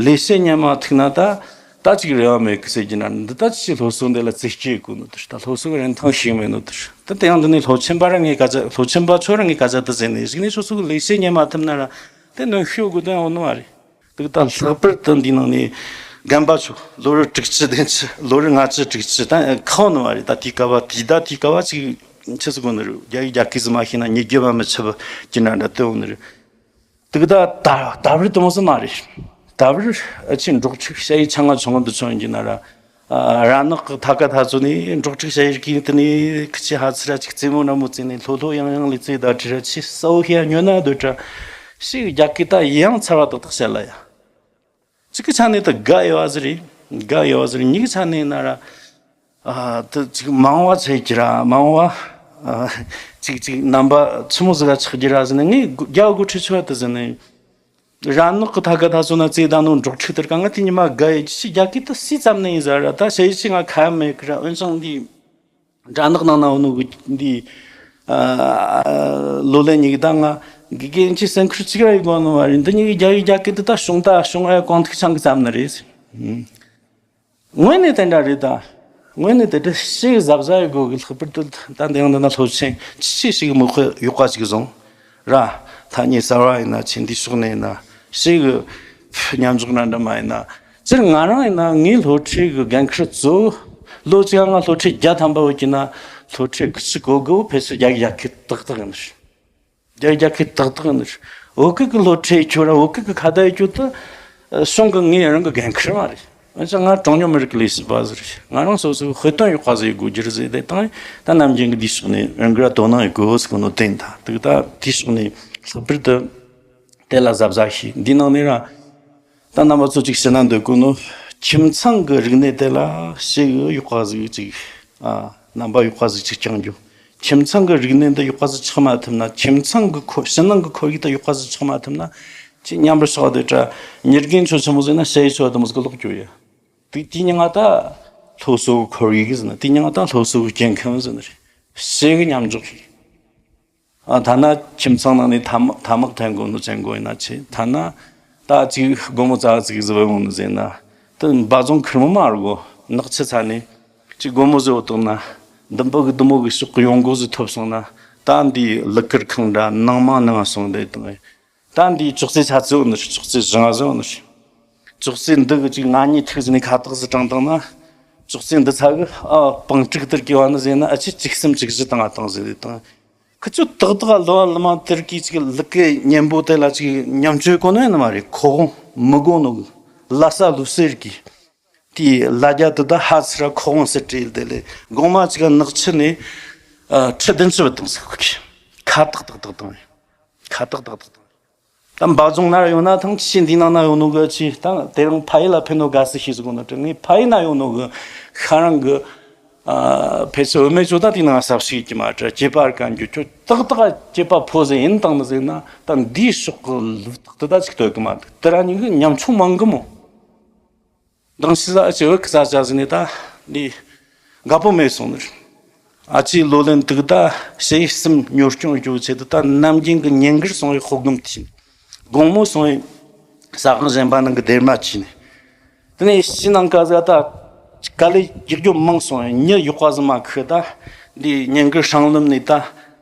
ལས་བྱེད་ཉན་མ་ཐུག་ན་ད་ ད་ཅིག་རེ་བ་མེད་གི་ཟེར་གྱི་ན་འདི་ད་ཅི་སློབ་གསོ་འདི་ལ་རྩིས་སྤྲོད་དགོས་ནོ་དེ་ད་སློབ་གསོ་གི་རིན་ཐང་ཤེས་མེད་ནོ་དེ་ད་དེ་ཡང་འདི་ནས་སློབ་ཆེན་པ་ར་ངས་ག་ཚ་སློབ་ཆེན་པ་ཚོ་ར་ངས་ག་ཚ་དུ་ཟེར་ནས་གཞིགས་ནས་སོ་སོ་གི་ལས་བྱེད་ཉན་མ་ཐུབ་ན་ར་དེ་གནོན་ཤུགས་དགོས་དོན་ཡོང་ནི་མ་རེད། དེ་ད་ལྷག་པར་དུ་འདི་ནང་ནས་རྒན་པ་ཚོ་ལོ་རེ་དྲུག་ཅུ་བདུན་ཅུ་ལོ་རེ་ལྔ་བཅུ་དྲུག་ཅུ་ད་ཁག་ནི་མ་རེད། ད་དེའི་སྐབས་བ་དེའི་ད་དེའི་སྐབས་བ་ཅིག་ཆི་ཟིག་གོ་ནི་རེད། རྒྱ་ཡིག་རྒྱ་སྐད་ཟིག་མ་ཤེས་ན་ཉིད་རྒྱུ་བ་མི་ཆི་བ་ཅི་འདྲ་འདྲ་དེ་འོང་ནི་རེད། དེ་གི་ད་ད་ད་བར་དུ་མོ་ཟིག་མ་རེད། ད་བར་ཨ་ཆི་འབྲོག་ཕྲུག་ཞ་ཡི་ཆ་ང་ཆུང་ངུ་འདི་ཚོ་ཡིན་གྱི་ན་ར། ཨ་ར་ནག་གི་ཐ་ཀ་ཐ་ཚོ་ནི་འབྲོག་ཕྲུག་ཞ་ཡི་གི་དེ་ནི་ཁི་ཆི་ཧ་ཚི་ར་ཅིག་རྩེད་མོ་ར་མོ་རྩེ་ནི་ལྷོ་ལྷོ་ཡང་ཡང་ལི་རྩེ་ད་ཁྲི་ར་ཆི་ས་འོ་ཤི་ཡ་ཉོ་ན་འདོད་དྲ། ཞིག་རྒྱ་སྐད་ད་ཡང་ཚར་བ་ཏག་ཏག་བཤད་ལ་ཡ། གཅིག་གི་ཆ་ནས་ད་དགའ་ཡོད་བ་ཟིག་རེད། དགའ་ཡོད་བ་ཟིག་རེད། གཉིས་ཀྱི་ཆ་ནས་ན་ར། ཨ་ད་ཅིག་མང་བ་ཚད་ཀྱི་ར་མང་བ། ཨ་ཅིག་ཅིག་རྣམ་པ་ཆི་མོ་ཟིག་ག་ཆགས་ཀྱི་ར་ཟེར་ནས་ངས་རྒྱ་གོ་ཁྲི་ཆོད་དུ་ཟེར་ནས། ར་ནག་གི་ཐ་ཀ་ཐ་སོ་ན་རྩེ་ད་ནོ་འབྲོག་ཕྲུག་དེར་གང་ང་དེ་ཉི་མ་དགའ་ཡི་ཅི་རྒྱ་སྐད་དུ་སི་ཙམ་ནས་ཡིན་ཟེར་ར། ད་ཞ་ཡི་ཆི་ང་ཁ་མེད་ཀི་ར། འོན་ཀྱང་འདི་ར་ནག་ནང་ན་འོ་ནོ་གི་འདི་ཨ་ལོ་ལེ་ཉིག་ད་ང་དགེ་རྒན་གྱི་སེམས་ཁུར་གཅིག་ར་ཡི་དགོས་ནོ་མ་རེད། འདི་ཉིག་གི་རྒྱ་ཡི་རྒྱ་སྐད་དུ་ད་བྱུང་ད་བྱུང་ཨ་གོང་ཐུག་ཆང་གི་ཙམ་ནི་རེད། དངོས་གནས་དེ་འདྲ་རེད་ད། དངོས་གནས་དེ་འདྲ་ཞིག་གཟབ་གཟབ་ཡོད་དགོས་གི། ལྷག་པར་དུ་ད་འདི་ཡང་འདི་ན་སློབ་ཆེན་ཆི་ཆི་ཞིག་མི་དཔེ་ཡག་པ་ཞིག་བཟུང་ར། ཐ་སྙད་གསར་བ་ཡིན་ན་ཆི་འདི་ཕྱོགས་ནས་ཡིན་ན་ཞིག་མཉམ་འཇོག་ན་འདྲ་མ་ཡིན་ན། སྤྱིར་ང་རང་ཡིན་ན་ངའི་སློབ་ཁྲིད་གི་འགན་ཁུར་གཙོ་བོ་ལོ་གཅིག་ང་སློབ་ཁྲིད་བརྒྱ་ཐམ་པ་ཡོད་ཀྱི་ན་སློབ་ཁྲིད་དགུ་བཅུ་གོ་དགུ་བོ་ཕལ་ཆེར་རྒྱ་རྒྱ་སྐད་ཏག་ཏག་ཡིན་ནི། རྒྱ་རྒྱ་སྐད་ཏག་ཏག་ནི། བོད་སྐད་ཀྱི་སློབ་ཁྲིད་ཁྱོད་ར་བོད་སྐད་ཀྱི་ཁ་བརྡ་ཡེད་རྒྱུ་དེ་གཞུང་གི་ངའི་རང་གི་འགན་ཁུར་མ་རེད། འོན་ཀྱང་ང་གྲངས་ཉུང་མི་རིགས་ཀྱི་ལས་བྱེད་པ་ཟིག་རེད། ང་རང་སོ་སོའི་དཔེ་སྟོན་ཡག་པ་ཟིག་དགོས་རྒྱུ་རེད་ཟེར་དེ་དང་ད་ནམ་རྒྱུན་གྱི་འདིའི་ཕྱོགས་ནས་རང་གི་ར་དོ་སྣང་ཡོད་དགོས་ཟེར་གོ་ནོ་བསྟན་ད་དུ་ད་དེའི་ཕྱོགས་ནས་ལྷག་པར་དུ་དེ་ལ་གཟབ་གཟབ་བྱས། འདིའི་ནང་ནས་ར་ད་རྣམ་པ་ཚོ་ཅིག་ཤེས་ན་འདོད་གོ་ནོ། ཁྱིམ་ཚང་གི་རིག་གནས་དེ་ལ་ཞེ་གི་ཡག་པ་ཟིག་ཅིག་ཨ་རྣམ་པ་ཡག་པ་ཟིག་ཅིག་བསྐྱང་རྒྱུ། ཁྱིམ་ཚང་གི་རིག་གནས་འདི་ཡག་པ་ཟིག་ཆགས་མ་ཐུབ་ན། ཁྱིམ་ཚང་གི་ཁོར་ཕྱི་ནང་གི་ཁོར་ཡུག་དེ་ཡག་པ་ཟིག་ཆགས་མ་ཐུབ་ན། ཅི་མཉམ་པར་ཞོག་དེ་དྲ་ཉེར་དགུན་ཆོ་ཆི་མོ་ཟེར་ན་ཞེ་ཡི་ཆོ་དེ་མོ་ཟིག་ལོག་རྒྱུ་ཡ། དེ་དེ་ཉིན་ང་ད་སློབ་གསོ་གི་ཁོར་ཡུག་ཟེར་ན། དེ་ཉིན་ང་ད་སློབ་གསོ་གི་སྐྱེ་ཁམས་ཟེར་ན་རེད། ཞེ་གི་མཉམ་འཇོག་བྱས། ཨ་ཐ་ན་ཁྱིམ་ཚང་ནང་ནས་ཐ་མག་ཐ་མག་འཐེན་དགོས་ནོ་བཙན་དགོས་ཡིན་ན་ཆེ། ཐ་ན་ད་ཅིག་སྒོར་མོ་ཙག་ཙིག་ཟིག་བུད་འོང་ནི་ཟེར་ན། དེ་འབའ་རྫོང་ཁེར་མོ་མ་རེད་གོ། ནག་ཆུ་ཚ་ནས་ཅིག་སྒོར་མོ་ཟིག་འོ་བཏང་ན། འདི་འབུ་གི་འདི་མོ་གི་ཕྱོགས་གི་ཡོང་སྒོ་ཟིག་ཐོབ་སོང་ན། ད་འདིའི་ལུ་གུར་ཁང་འདྲ་ནང་མ་ནང་སོང་བསྡད་དང་། ད་འདིའི་ཅོག་ཙེ་ཆ་ཙིག་འོ་ནི་རེད། ཅོག་ཙེ་བཞི་ང་ཟིག་འོ་ནི་རེད། ཅོག་ཙེ་འདི་གི་ཅིག་ང་གཉིས་ཐུག་ཟིག་ནས་ཁ་བཏགས་ཟིག་དྲངས་བཏང་ན། ཅོག་ཙེ་འདི་ཚ་གི་ཨ་པང་དཀྲུག་དེར་གི་བ་ནི་ཟེར་ན། ཨ་ཅེ་གཅིག་གསུམ་གཅིག་བཞི་བཏང་ང་བཏང་ཟེར་དེ་དང་། ཁི་ཆོ་ཏག་ཏག་ལོ་ལ་མ་དེར་གི་ཅིག་ལུ་གུ་གཉན་པོ་དེ་ལ་ཅིག་ཉམས་བཅོས་གོ་ནོ་ཡིན་ནི་མ་རེད། ཁོ་དགོང་མི་དགོ་ནོ་གི་ལ་ས་ལུ་སེར་གི་དེའི་ལ་རྒྱ་དེ་ད་ཧ་ཚི་ར་ཁོ་དགོང་སེར་བྲིས་དེ་ལས་དགོང་མ་ཅིག་ནག་ཆུ་ནས་ཨ་ཁྲི་བདུན་ཅུ་བུད་བཏང་ཟིག་གི་ཁ་ཏག་ཏག་ཏག་བཏང་། ཁ་ཏག་ཏག་ཏག་བཏང་། ད་འབའ་རྫོང་ན་ཡོང་ན་ཐང་ཆེ་འདི་ནང་ན་ཡོང་ནོ་གི་ཆེ། ད་དེ་རིང་ཕ་ཡུལ་ལ་ཕེབས་ནོ་དགའ་སི་ཤེས་སི་གོ་ནོ་དྲི་ངས་ཕ་ཡུལ་ན་ཡོང་ནོ་གི་ཤ་རང་གི་ཨ་ཕལ་ཆེར་བུད་མེད་ཚོ་ད་དེ་ནང་ས་ཕྱི་གི་མ་དྲི་སྐྱེས་པ་ར་གན་རྒྱུ་ཁྱོད་ཏག་ཏག་སྐྱེས་པ་ཕོ་ཟེ་ཡིན་བཏང་ནི་ཟེར་ན། ད་འདིའི་ཕྱོགས་གི་ལུགས་ཏག་ཏག་ད་ཅིག་ལྟོས་གི་མ་འདུག་དེ་ར་ཉིད་གི་ཉམ་ཆུང་མང་གི་མོ། མདང་ཕྱི་ཟ་ཨ་ཅེ་བོད་ཀྱི་ས་ཆ་ཟིན་ནས་ད་འདི་དགའ་པོ་མེད་སོང་ནི་རེད། ཨ་ཅེའི་ལོ་ལོན་དུག་ད་ཞེ་གསུམ་ཉོ་སྐྱོང་རྒྱུ་ཆེད་དུ་ད་ནམ་རྒྱུན་གྱི་ཉིན་དཀར་སོང་བའི་ཧོ་སྒམ་ཐིན། དགོང་མོ་སོང་བའི་ས་ཁང་གཞན་པ་ནང་གི་སྡེར་མ་ཆིན། དེ་ནས་ཕྱི་ནང་ཀ་ཟ་ད་དཀའ་ལས་རྒྱག་རྒྱུ་མང་སོང་བའི་མྱི་ཡག་པ་ཟིག་མ་ཁུ་ད་འདི་ཉིན་དཀར་སྲང་ལམ་ནས་ད་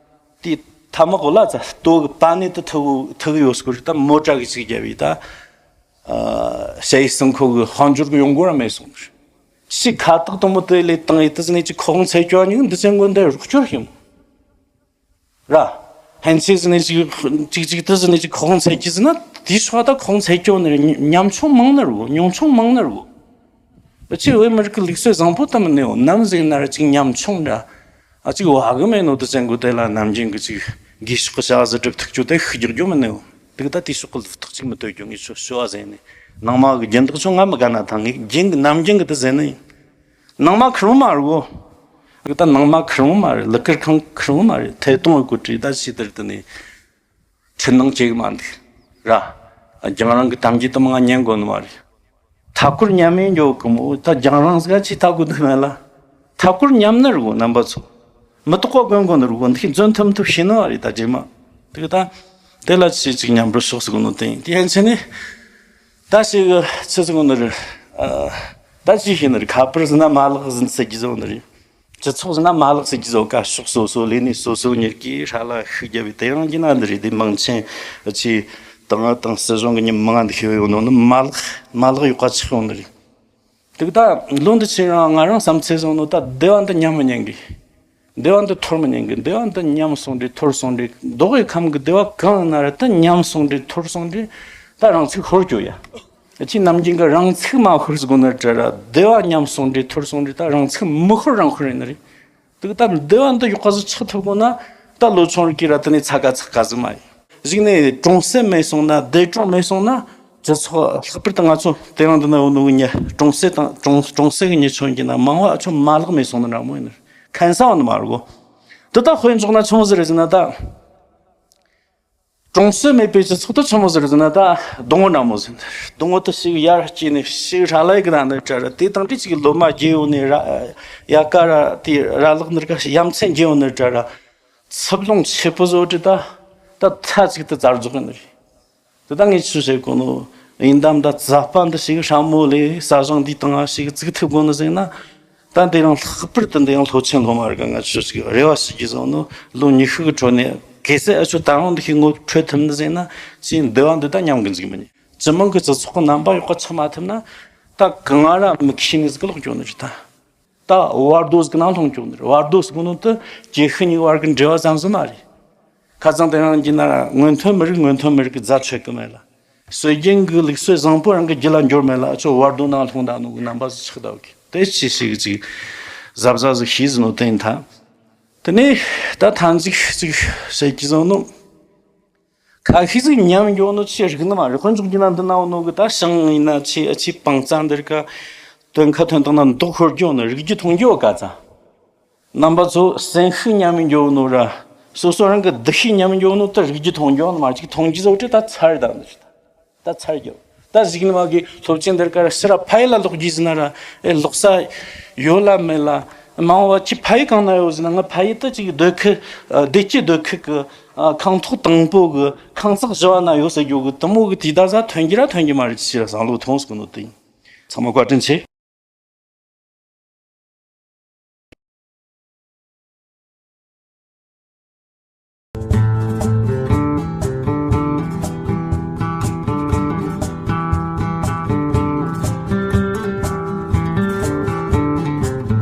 དེ་ཐ་མག་གོ་ལ་ཙ་ལྟོ་གི་པ་ནས་དུ་ཐུག་ཐུག་ཡོད་སྐོར་ད་མོ་ཊ་གི་ཅིག་རྒྱབ་བས་ད། ཞ་ཡི་སང་ཁོ་གི་དཔལ་འབྱོར་གི་ཡོང་སྒོ་ར་མེད་སོང་། ཅི་ཁ་བཏགས་དང་མོ་དེ་ལས་བཏང་ཡི་དེ་ཟིན་ནས་ཅི་ཁོ་ཁང་ཚད་སྐྱོ་ཉིན་འདི་ཚན་མགོ་འདི་རོགས་སྐྱོར་ཞིམ་ར། ཧན་ཚེ་ཟིན་ནས་ཅི་ཅིག་ཅིག་དེ་ཟིན་ནས་ཅི་ཁོ་ཁང་ཚད་ཀྱི་ཟིན་ན་དེའི་སྲོག་ད་ཁོ་ཁང་ཚད་སྐྱོ་ནི་རེད། ཉམ་ཆུང་མང་ནི་རུ་ཉུང་ཆུང་མང་ནི་རུ། ཅི་བོད་མི་རིགས་ཀྱི་ལུགས་སྲོལ་བཟང་པོ་ད་མི་ནེའོ་ནམ་ཟིན་ན་ར་ཅིག་ཉམ་ཆུང་འདྲ། ཨ་ཅིག་བ་གི་མེད་ནོ་དུ་ཅན་གོ་དེ་ལ་ནམ་རྒྱུན་གི་ཅིག་དགེ་ཕྱོགས་གི་བྱ་བ་ཟི་སྒྲུབ་ཐུག་ཆུ་དེ་ཤི་རྒྱག་རྒྱུ་མི་ནེའོ། དེ་གི་ད་དེ་ཕྱོགས་གི་ལུགས་ཐག་ཅིག་མི་གཏོད་རྒྱུ་ངས་ཆོ་ཤོ་བ་ཟེར་ནས་ནང་མ་གི་རྒྱན་དག་ཆུང་ང་མི་དགའ་ན་ཐང་ངས་རྒྱན་གི་ནམ་རྒྱུན་གི་དུ་ཟེར་ནས་ནང་མ་ཁུར་མ་རུ་གོ། ད་ནང་མ་ཁུར་མ་རེད། ལུ་གུར་ཁང་ཁུར་མ་རེད། ཐད་གཏོང་གི་གོ་དྲི་ད་ཕྱི་དར་དུ་ནས། འཕྲུལ་སྣང་སྐྱེ་གི་མ་འདུག་ར། རྒྱང་རིང་གི་གཏམ་རྒྱུད་དུ་མ་ང་ཉན་དགོས་ནི་མ་རེད། མཐའ་སྐོར་མཉམ་མེད་འགྱོ་གི་མོ་ད་རྒྱང་རིང་ཟིག་ཅིག་ལྟ་དགོས་འདུག་མེད་ལ། མཐའ་སྐོར་མཉམ་ནི་རེད་གོ་རྣམ་པ་ཚོ། མི་རྟག་པ་དགོན་དགོས་ནི་རེད་གོ། འདི་འཛོན་ཐུབ་མི་ཐུབ་ཤེས་ནི་མ་རེད་ད་རྗེས་མ། དེ་གི་ད། དེ་ལ་ཆེ་ཅིག་མཉམ་པར་ཕྱོགས་སུ་གོ་ནོ་དེ་ཡིན་དེ་ཡན་ཆད་ནི། ད་ཞིག་ཆི་ཟིག་གོ་ནི་རེད། ཨ། ད་ཅི་ཤེས་ནི་རེད། ཁ་པར་ཟིན་ན་མ་ལག་ཟིན་ཟེར་གྱི་བཟོ་ནི་རེད། སྤྱི་ཚོགས་ཟིན་ན་མ་ལག་ཟེར་གྱི་བཟོ། ཀ་ཕྱོགས་སོ་སོ་ལས་ནས་སོ་སོ་གཉེར་གྱི་ཧྲ་ལ་ཤུགས་རྒྱབ་པའི་དེ་རང་གི་ན་འདི་རེད། དེ་མང་ཆེན་ཆེ་དང་དང་སྲིད་གཞུང་གི་མི་མང་འདི་ཤེས་ཡོད་ནོ་ནི་མ་ལག་མ་ལག་ཡོད་པ་ཆགས་ཡོང་ནི་རེད། དེ་ད་ལོ་འདི་ཕྱིན་རང་ང་རང་བསམ་ཚུལ་བཟང་ནོ། ད་སྡེ་བ་འདི་ཉམས་མི་ཉན་གི། སྡེ་བ་འདི་འཐོར་མི་ཉན་གི། སྡེ་བ་འདི་ཉམས་སོང་དུས་འཐོར་སོང་དུས། མདོ་དབུས་ཁམས་ཀྱི་སྡེ་བ་གང་ན་ར་ད་ཉམས་སོང་དུས་འཐོར་སོང་དུས། ད་རང་ཚུགས་ཤོར་རྒྱུ་ཡ། ཁྱེད་ནམ་རྒྱུན་གྱི་རང་ཚུགས་མ་ཤོར་ཟེར་གོ་ནི་དྲ་ར། སྡེ་བ་ཉམས་སོང་དུས་འཐོར་སོང་དུས། ད་རང་ཚུགས་མི་ཤོར་རང་ཤོར་ཡིན་ནི་རེད། དེ་ད་སྡེ་བ་འདི་ཡག་པ་ཟིག་ཆགས་ཐུབ་དགོས་ན། ད་ལོ་ཆུང་རིགས་ཀྱིས་ར་དེ་ནས་ཚ་ག་ཚ་ག་ཟིག་མ་ཡིན། གཞུག་ནས་གྲོང་གསེབ་མེད་སོང་ན། སྡེ་གྲོང་མེད་སོང་ན། སྤྱི་ཚོགས་ལྷག་པར་དུ་ང་ཚོ་དེ་རིང་འདི་ན་ཡོད་ནོ་གི་མྱི་གྲོང་གསེབ་དང་གྲོང་གྲོང་གསེབ་ཀྱི་མྱི་ཆོ་གི་ན་མང་བ་ཆོ་མ་ལག་མེད་སོང་ནི་འདྲ་མོ་ཡིན་ནི། ཁན་ས་བ་ནི་མ་རེད་གོ། དེ་ད་དཔེ་འཇོག་ན་ཆུང་ཟིག་རེད་ཟེར་ན་ད། གྲོང་གསེབ་མེད་པའི་སྤྱི་ཚོགས་དེ་ཆི་མོ་ཟིག་རེད་ཟེར་ན། ད་སྡོང་བོ་འདྲ་མོ་ཟིག་སྡོང་བོ་དེ་ཞིག་ཡར་སྐྱེས་ནས་ཞིག་ཧྲ་ལ་ཡི་གི་ད་ནི་དྲ་ར། དེ་དང་དེ་ཅིག་ལོ་མ་རྒྱས་ཡོང་ནས་ར། ཡ་ཀ་ར་དེ་ར་ལག་ནི་ར་ཡ་མཚན་རྒྱས་ཡོང་ནི་དྲ་ར། ཚབ་ལོང་ཆེ་པོ་བཟོ་དྲི་ད། ད་ཐ་ཅིག་ཏུ་བཙར་རྫོགས་ནི་རེད། དེ་ད་ངས་ཆུ་བྱེད་གོ་ནོ། ཡིན་དམ་ད་ཛ་པ་འདི་ཞིག་ཧྲ་མོ་ལས་ས་ཞིང་འདི་དང་ཞིག་བཙུགས་ཐུབ་གོ་ནི་ཟེར་ན། ད་འདི་རང་ལྷག་པར་དུ་འདི་ཡང་ལྷོ་ཆེན་ལྷོ་མ་ར་ག་ང་ཆུ་ཞིག་རེ་བ་ཞིག་གི་བཟང་ནོ། ལོ་ཉི་ཤུ་གི་ཁྲོད་ནས་གལ་སྲིད་ཨ་ཆུ་ད་རང་འདི་ཞིག་ངོ་འཕྲོད་ཐུབ་ནི་ཟེར་ན། ཅི་འདི་བ་འདི་ད་ཉམས་གི་འཇུག་མི་ཉན། སྤྱི་དམངས་ཀྱི་སྤྱི་ཚོགས་ཀྱི་རྣམ་པ་ཡག་པ་ཆགས་མ་ཐུབ་ན། ད་གང་ང་ར་མི་ཁྱི་ནི་ཟིག་ལོག་འགྱོ་ནི་རེད་ད། ད་བར་དོ་ཟིག་ནང་ལྷུང་འགྱོ་ནི་རེད། བར་དོ་ཟིག་ནོ་དེ་ཀྱི་ཤི་གཉིས་བར་གི་འབྲེལ་བ་ཙམ་ཟིག་མ་རེད། ཁ་སང་དེ་རང་གི་ན་ར་སྔོན་ཐོན་མི་རིགས་སྔོན་ཐོན་མི་རིགས་ཀྱི་རྫ་ཆོད་གི་མེད་ལ། སྲོལ་རྒྱུན་གྱི་ལུགས་སྲོལ་བཟང་པོ་རང་གི་རྒྱུད་ལ་འབྱོར་མེད་ལ། ཨ་ཆོ་བར་དོ་ནང་ལྷུང་ད་ནོ་གི་རྣམ་པ་ཟིག་ཆགས་ད་གི། དེ་ཅི་ཞིག་ཅིག་གཟབ་གཟབ་ཟིག་ཤེས་ཟིན་ནོ་དེ་ཡིན་ཐ། དེ་ནས་ད་ཐང་ཅིག་ཅིག་བཤད་ཀྱི་བཟང་ནོ། ཁ་ཤས་ཟིག་ཉམས་འགྱོ་ནོ་ཆེ་རིག་ནི་མ་རེད། དཔེ་འཇོག་རྒྱུ་ན་འདི་ན་ཡོད་ནོ་གི་ད་ཞིང་ཡིན་ན་ཆེ་ཨ་ཆེ་སྤང་རྩ་འདིར་ཀ་སྟོན་ཁ་ཐོན་དང་ན་མདོག་ཤོར་འགྱོ་ནི། རིག་རྒྱུ་མཐོང་རྒྱུ་ག་ཚ། རྣམ་པ་ཚོ་སེམས་ཤུགས་ཉམས་འགྱོ་ནོ་ར། སོ་སོ་རང་གི་འདུ་ཤེས་ཉམས་འགྱོ་ནོ་དེ་རིག་རྒྱུ་མཐོང་འགྱོ་ནི་མ་ཅིག་མཐོང་རྒྱུ་བཟོ་དྲི་ད་ཚར་ད་འདི་ད་ཚར་རྒྱོ། ད་གཞུག་ནས་མ་གི་སློབ་ཆེན་འདིར་ཀ་ར་ཕྱིར་ར་ཕ་ཡུལ་ལ་ལོག་རྒྱུ་ཟེར་ན་ར། ཨེ་ལོག་ས་ཡོད་ལ་མེད་ལ། མང་བ་ཁྱི་ཕ་ཡུལ་གང་ན་ཡོད་ཟེར་ན། ང་ཕ་ཡུལ་དུ་ཅིག་སྡོད་ཁུལ། ཨ་བདེ་སྐྱིད་སྡོད་ཁུལ་གི། ཨ་ཁང་ཐོག་དང་པོ་གི་ཁང་བརྩེགས་བཞི་བ་ན་ཡོད་ཟེར་རྒྱུ་གི་དེ་མོ་གི་དེ་ད་ཟ་ཐོན་གྱི་ར་ཐོན་གྱི་མ་རེད། ཅི་ར་བསམ་བློ་ཐོངས་གི་ནོ་དེ་ཡིན། ཚང་མ་བཀའ་དྲིན་ཆེ།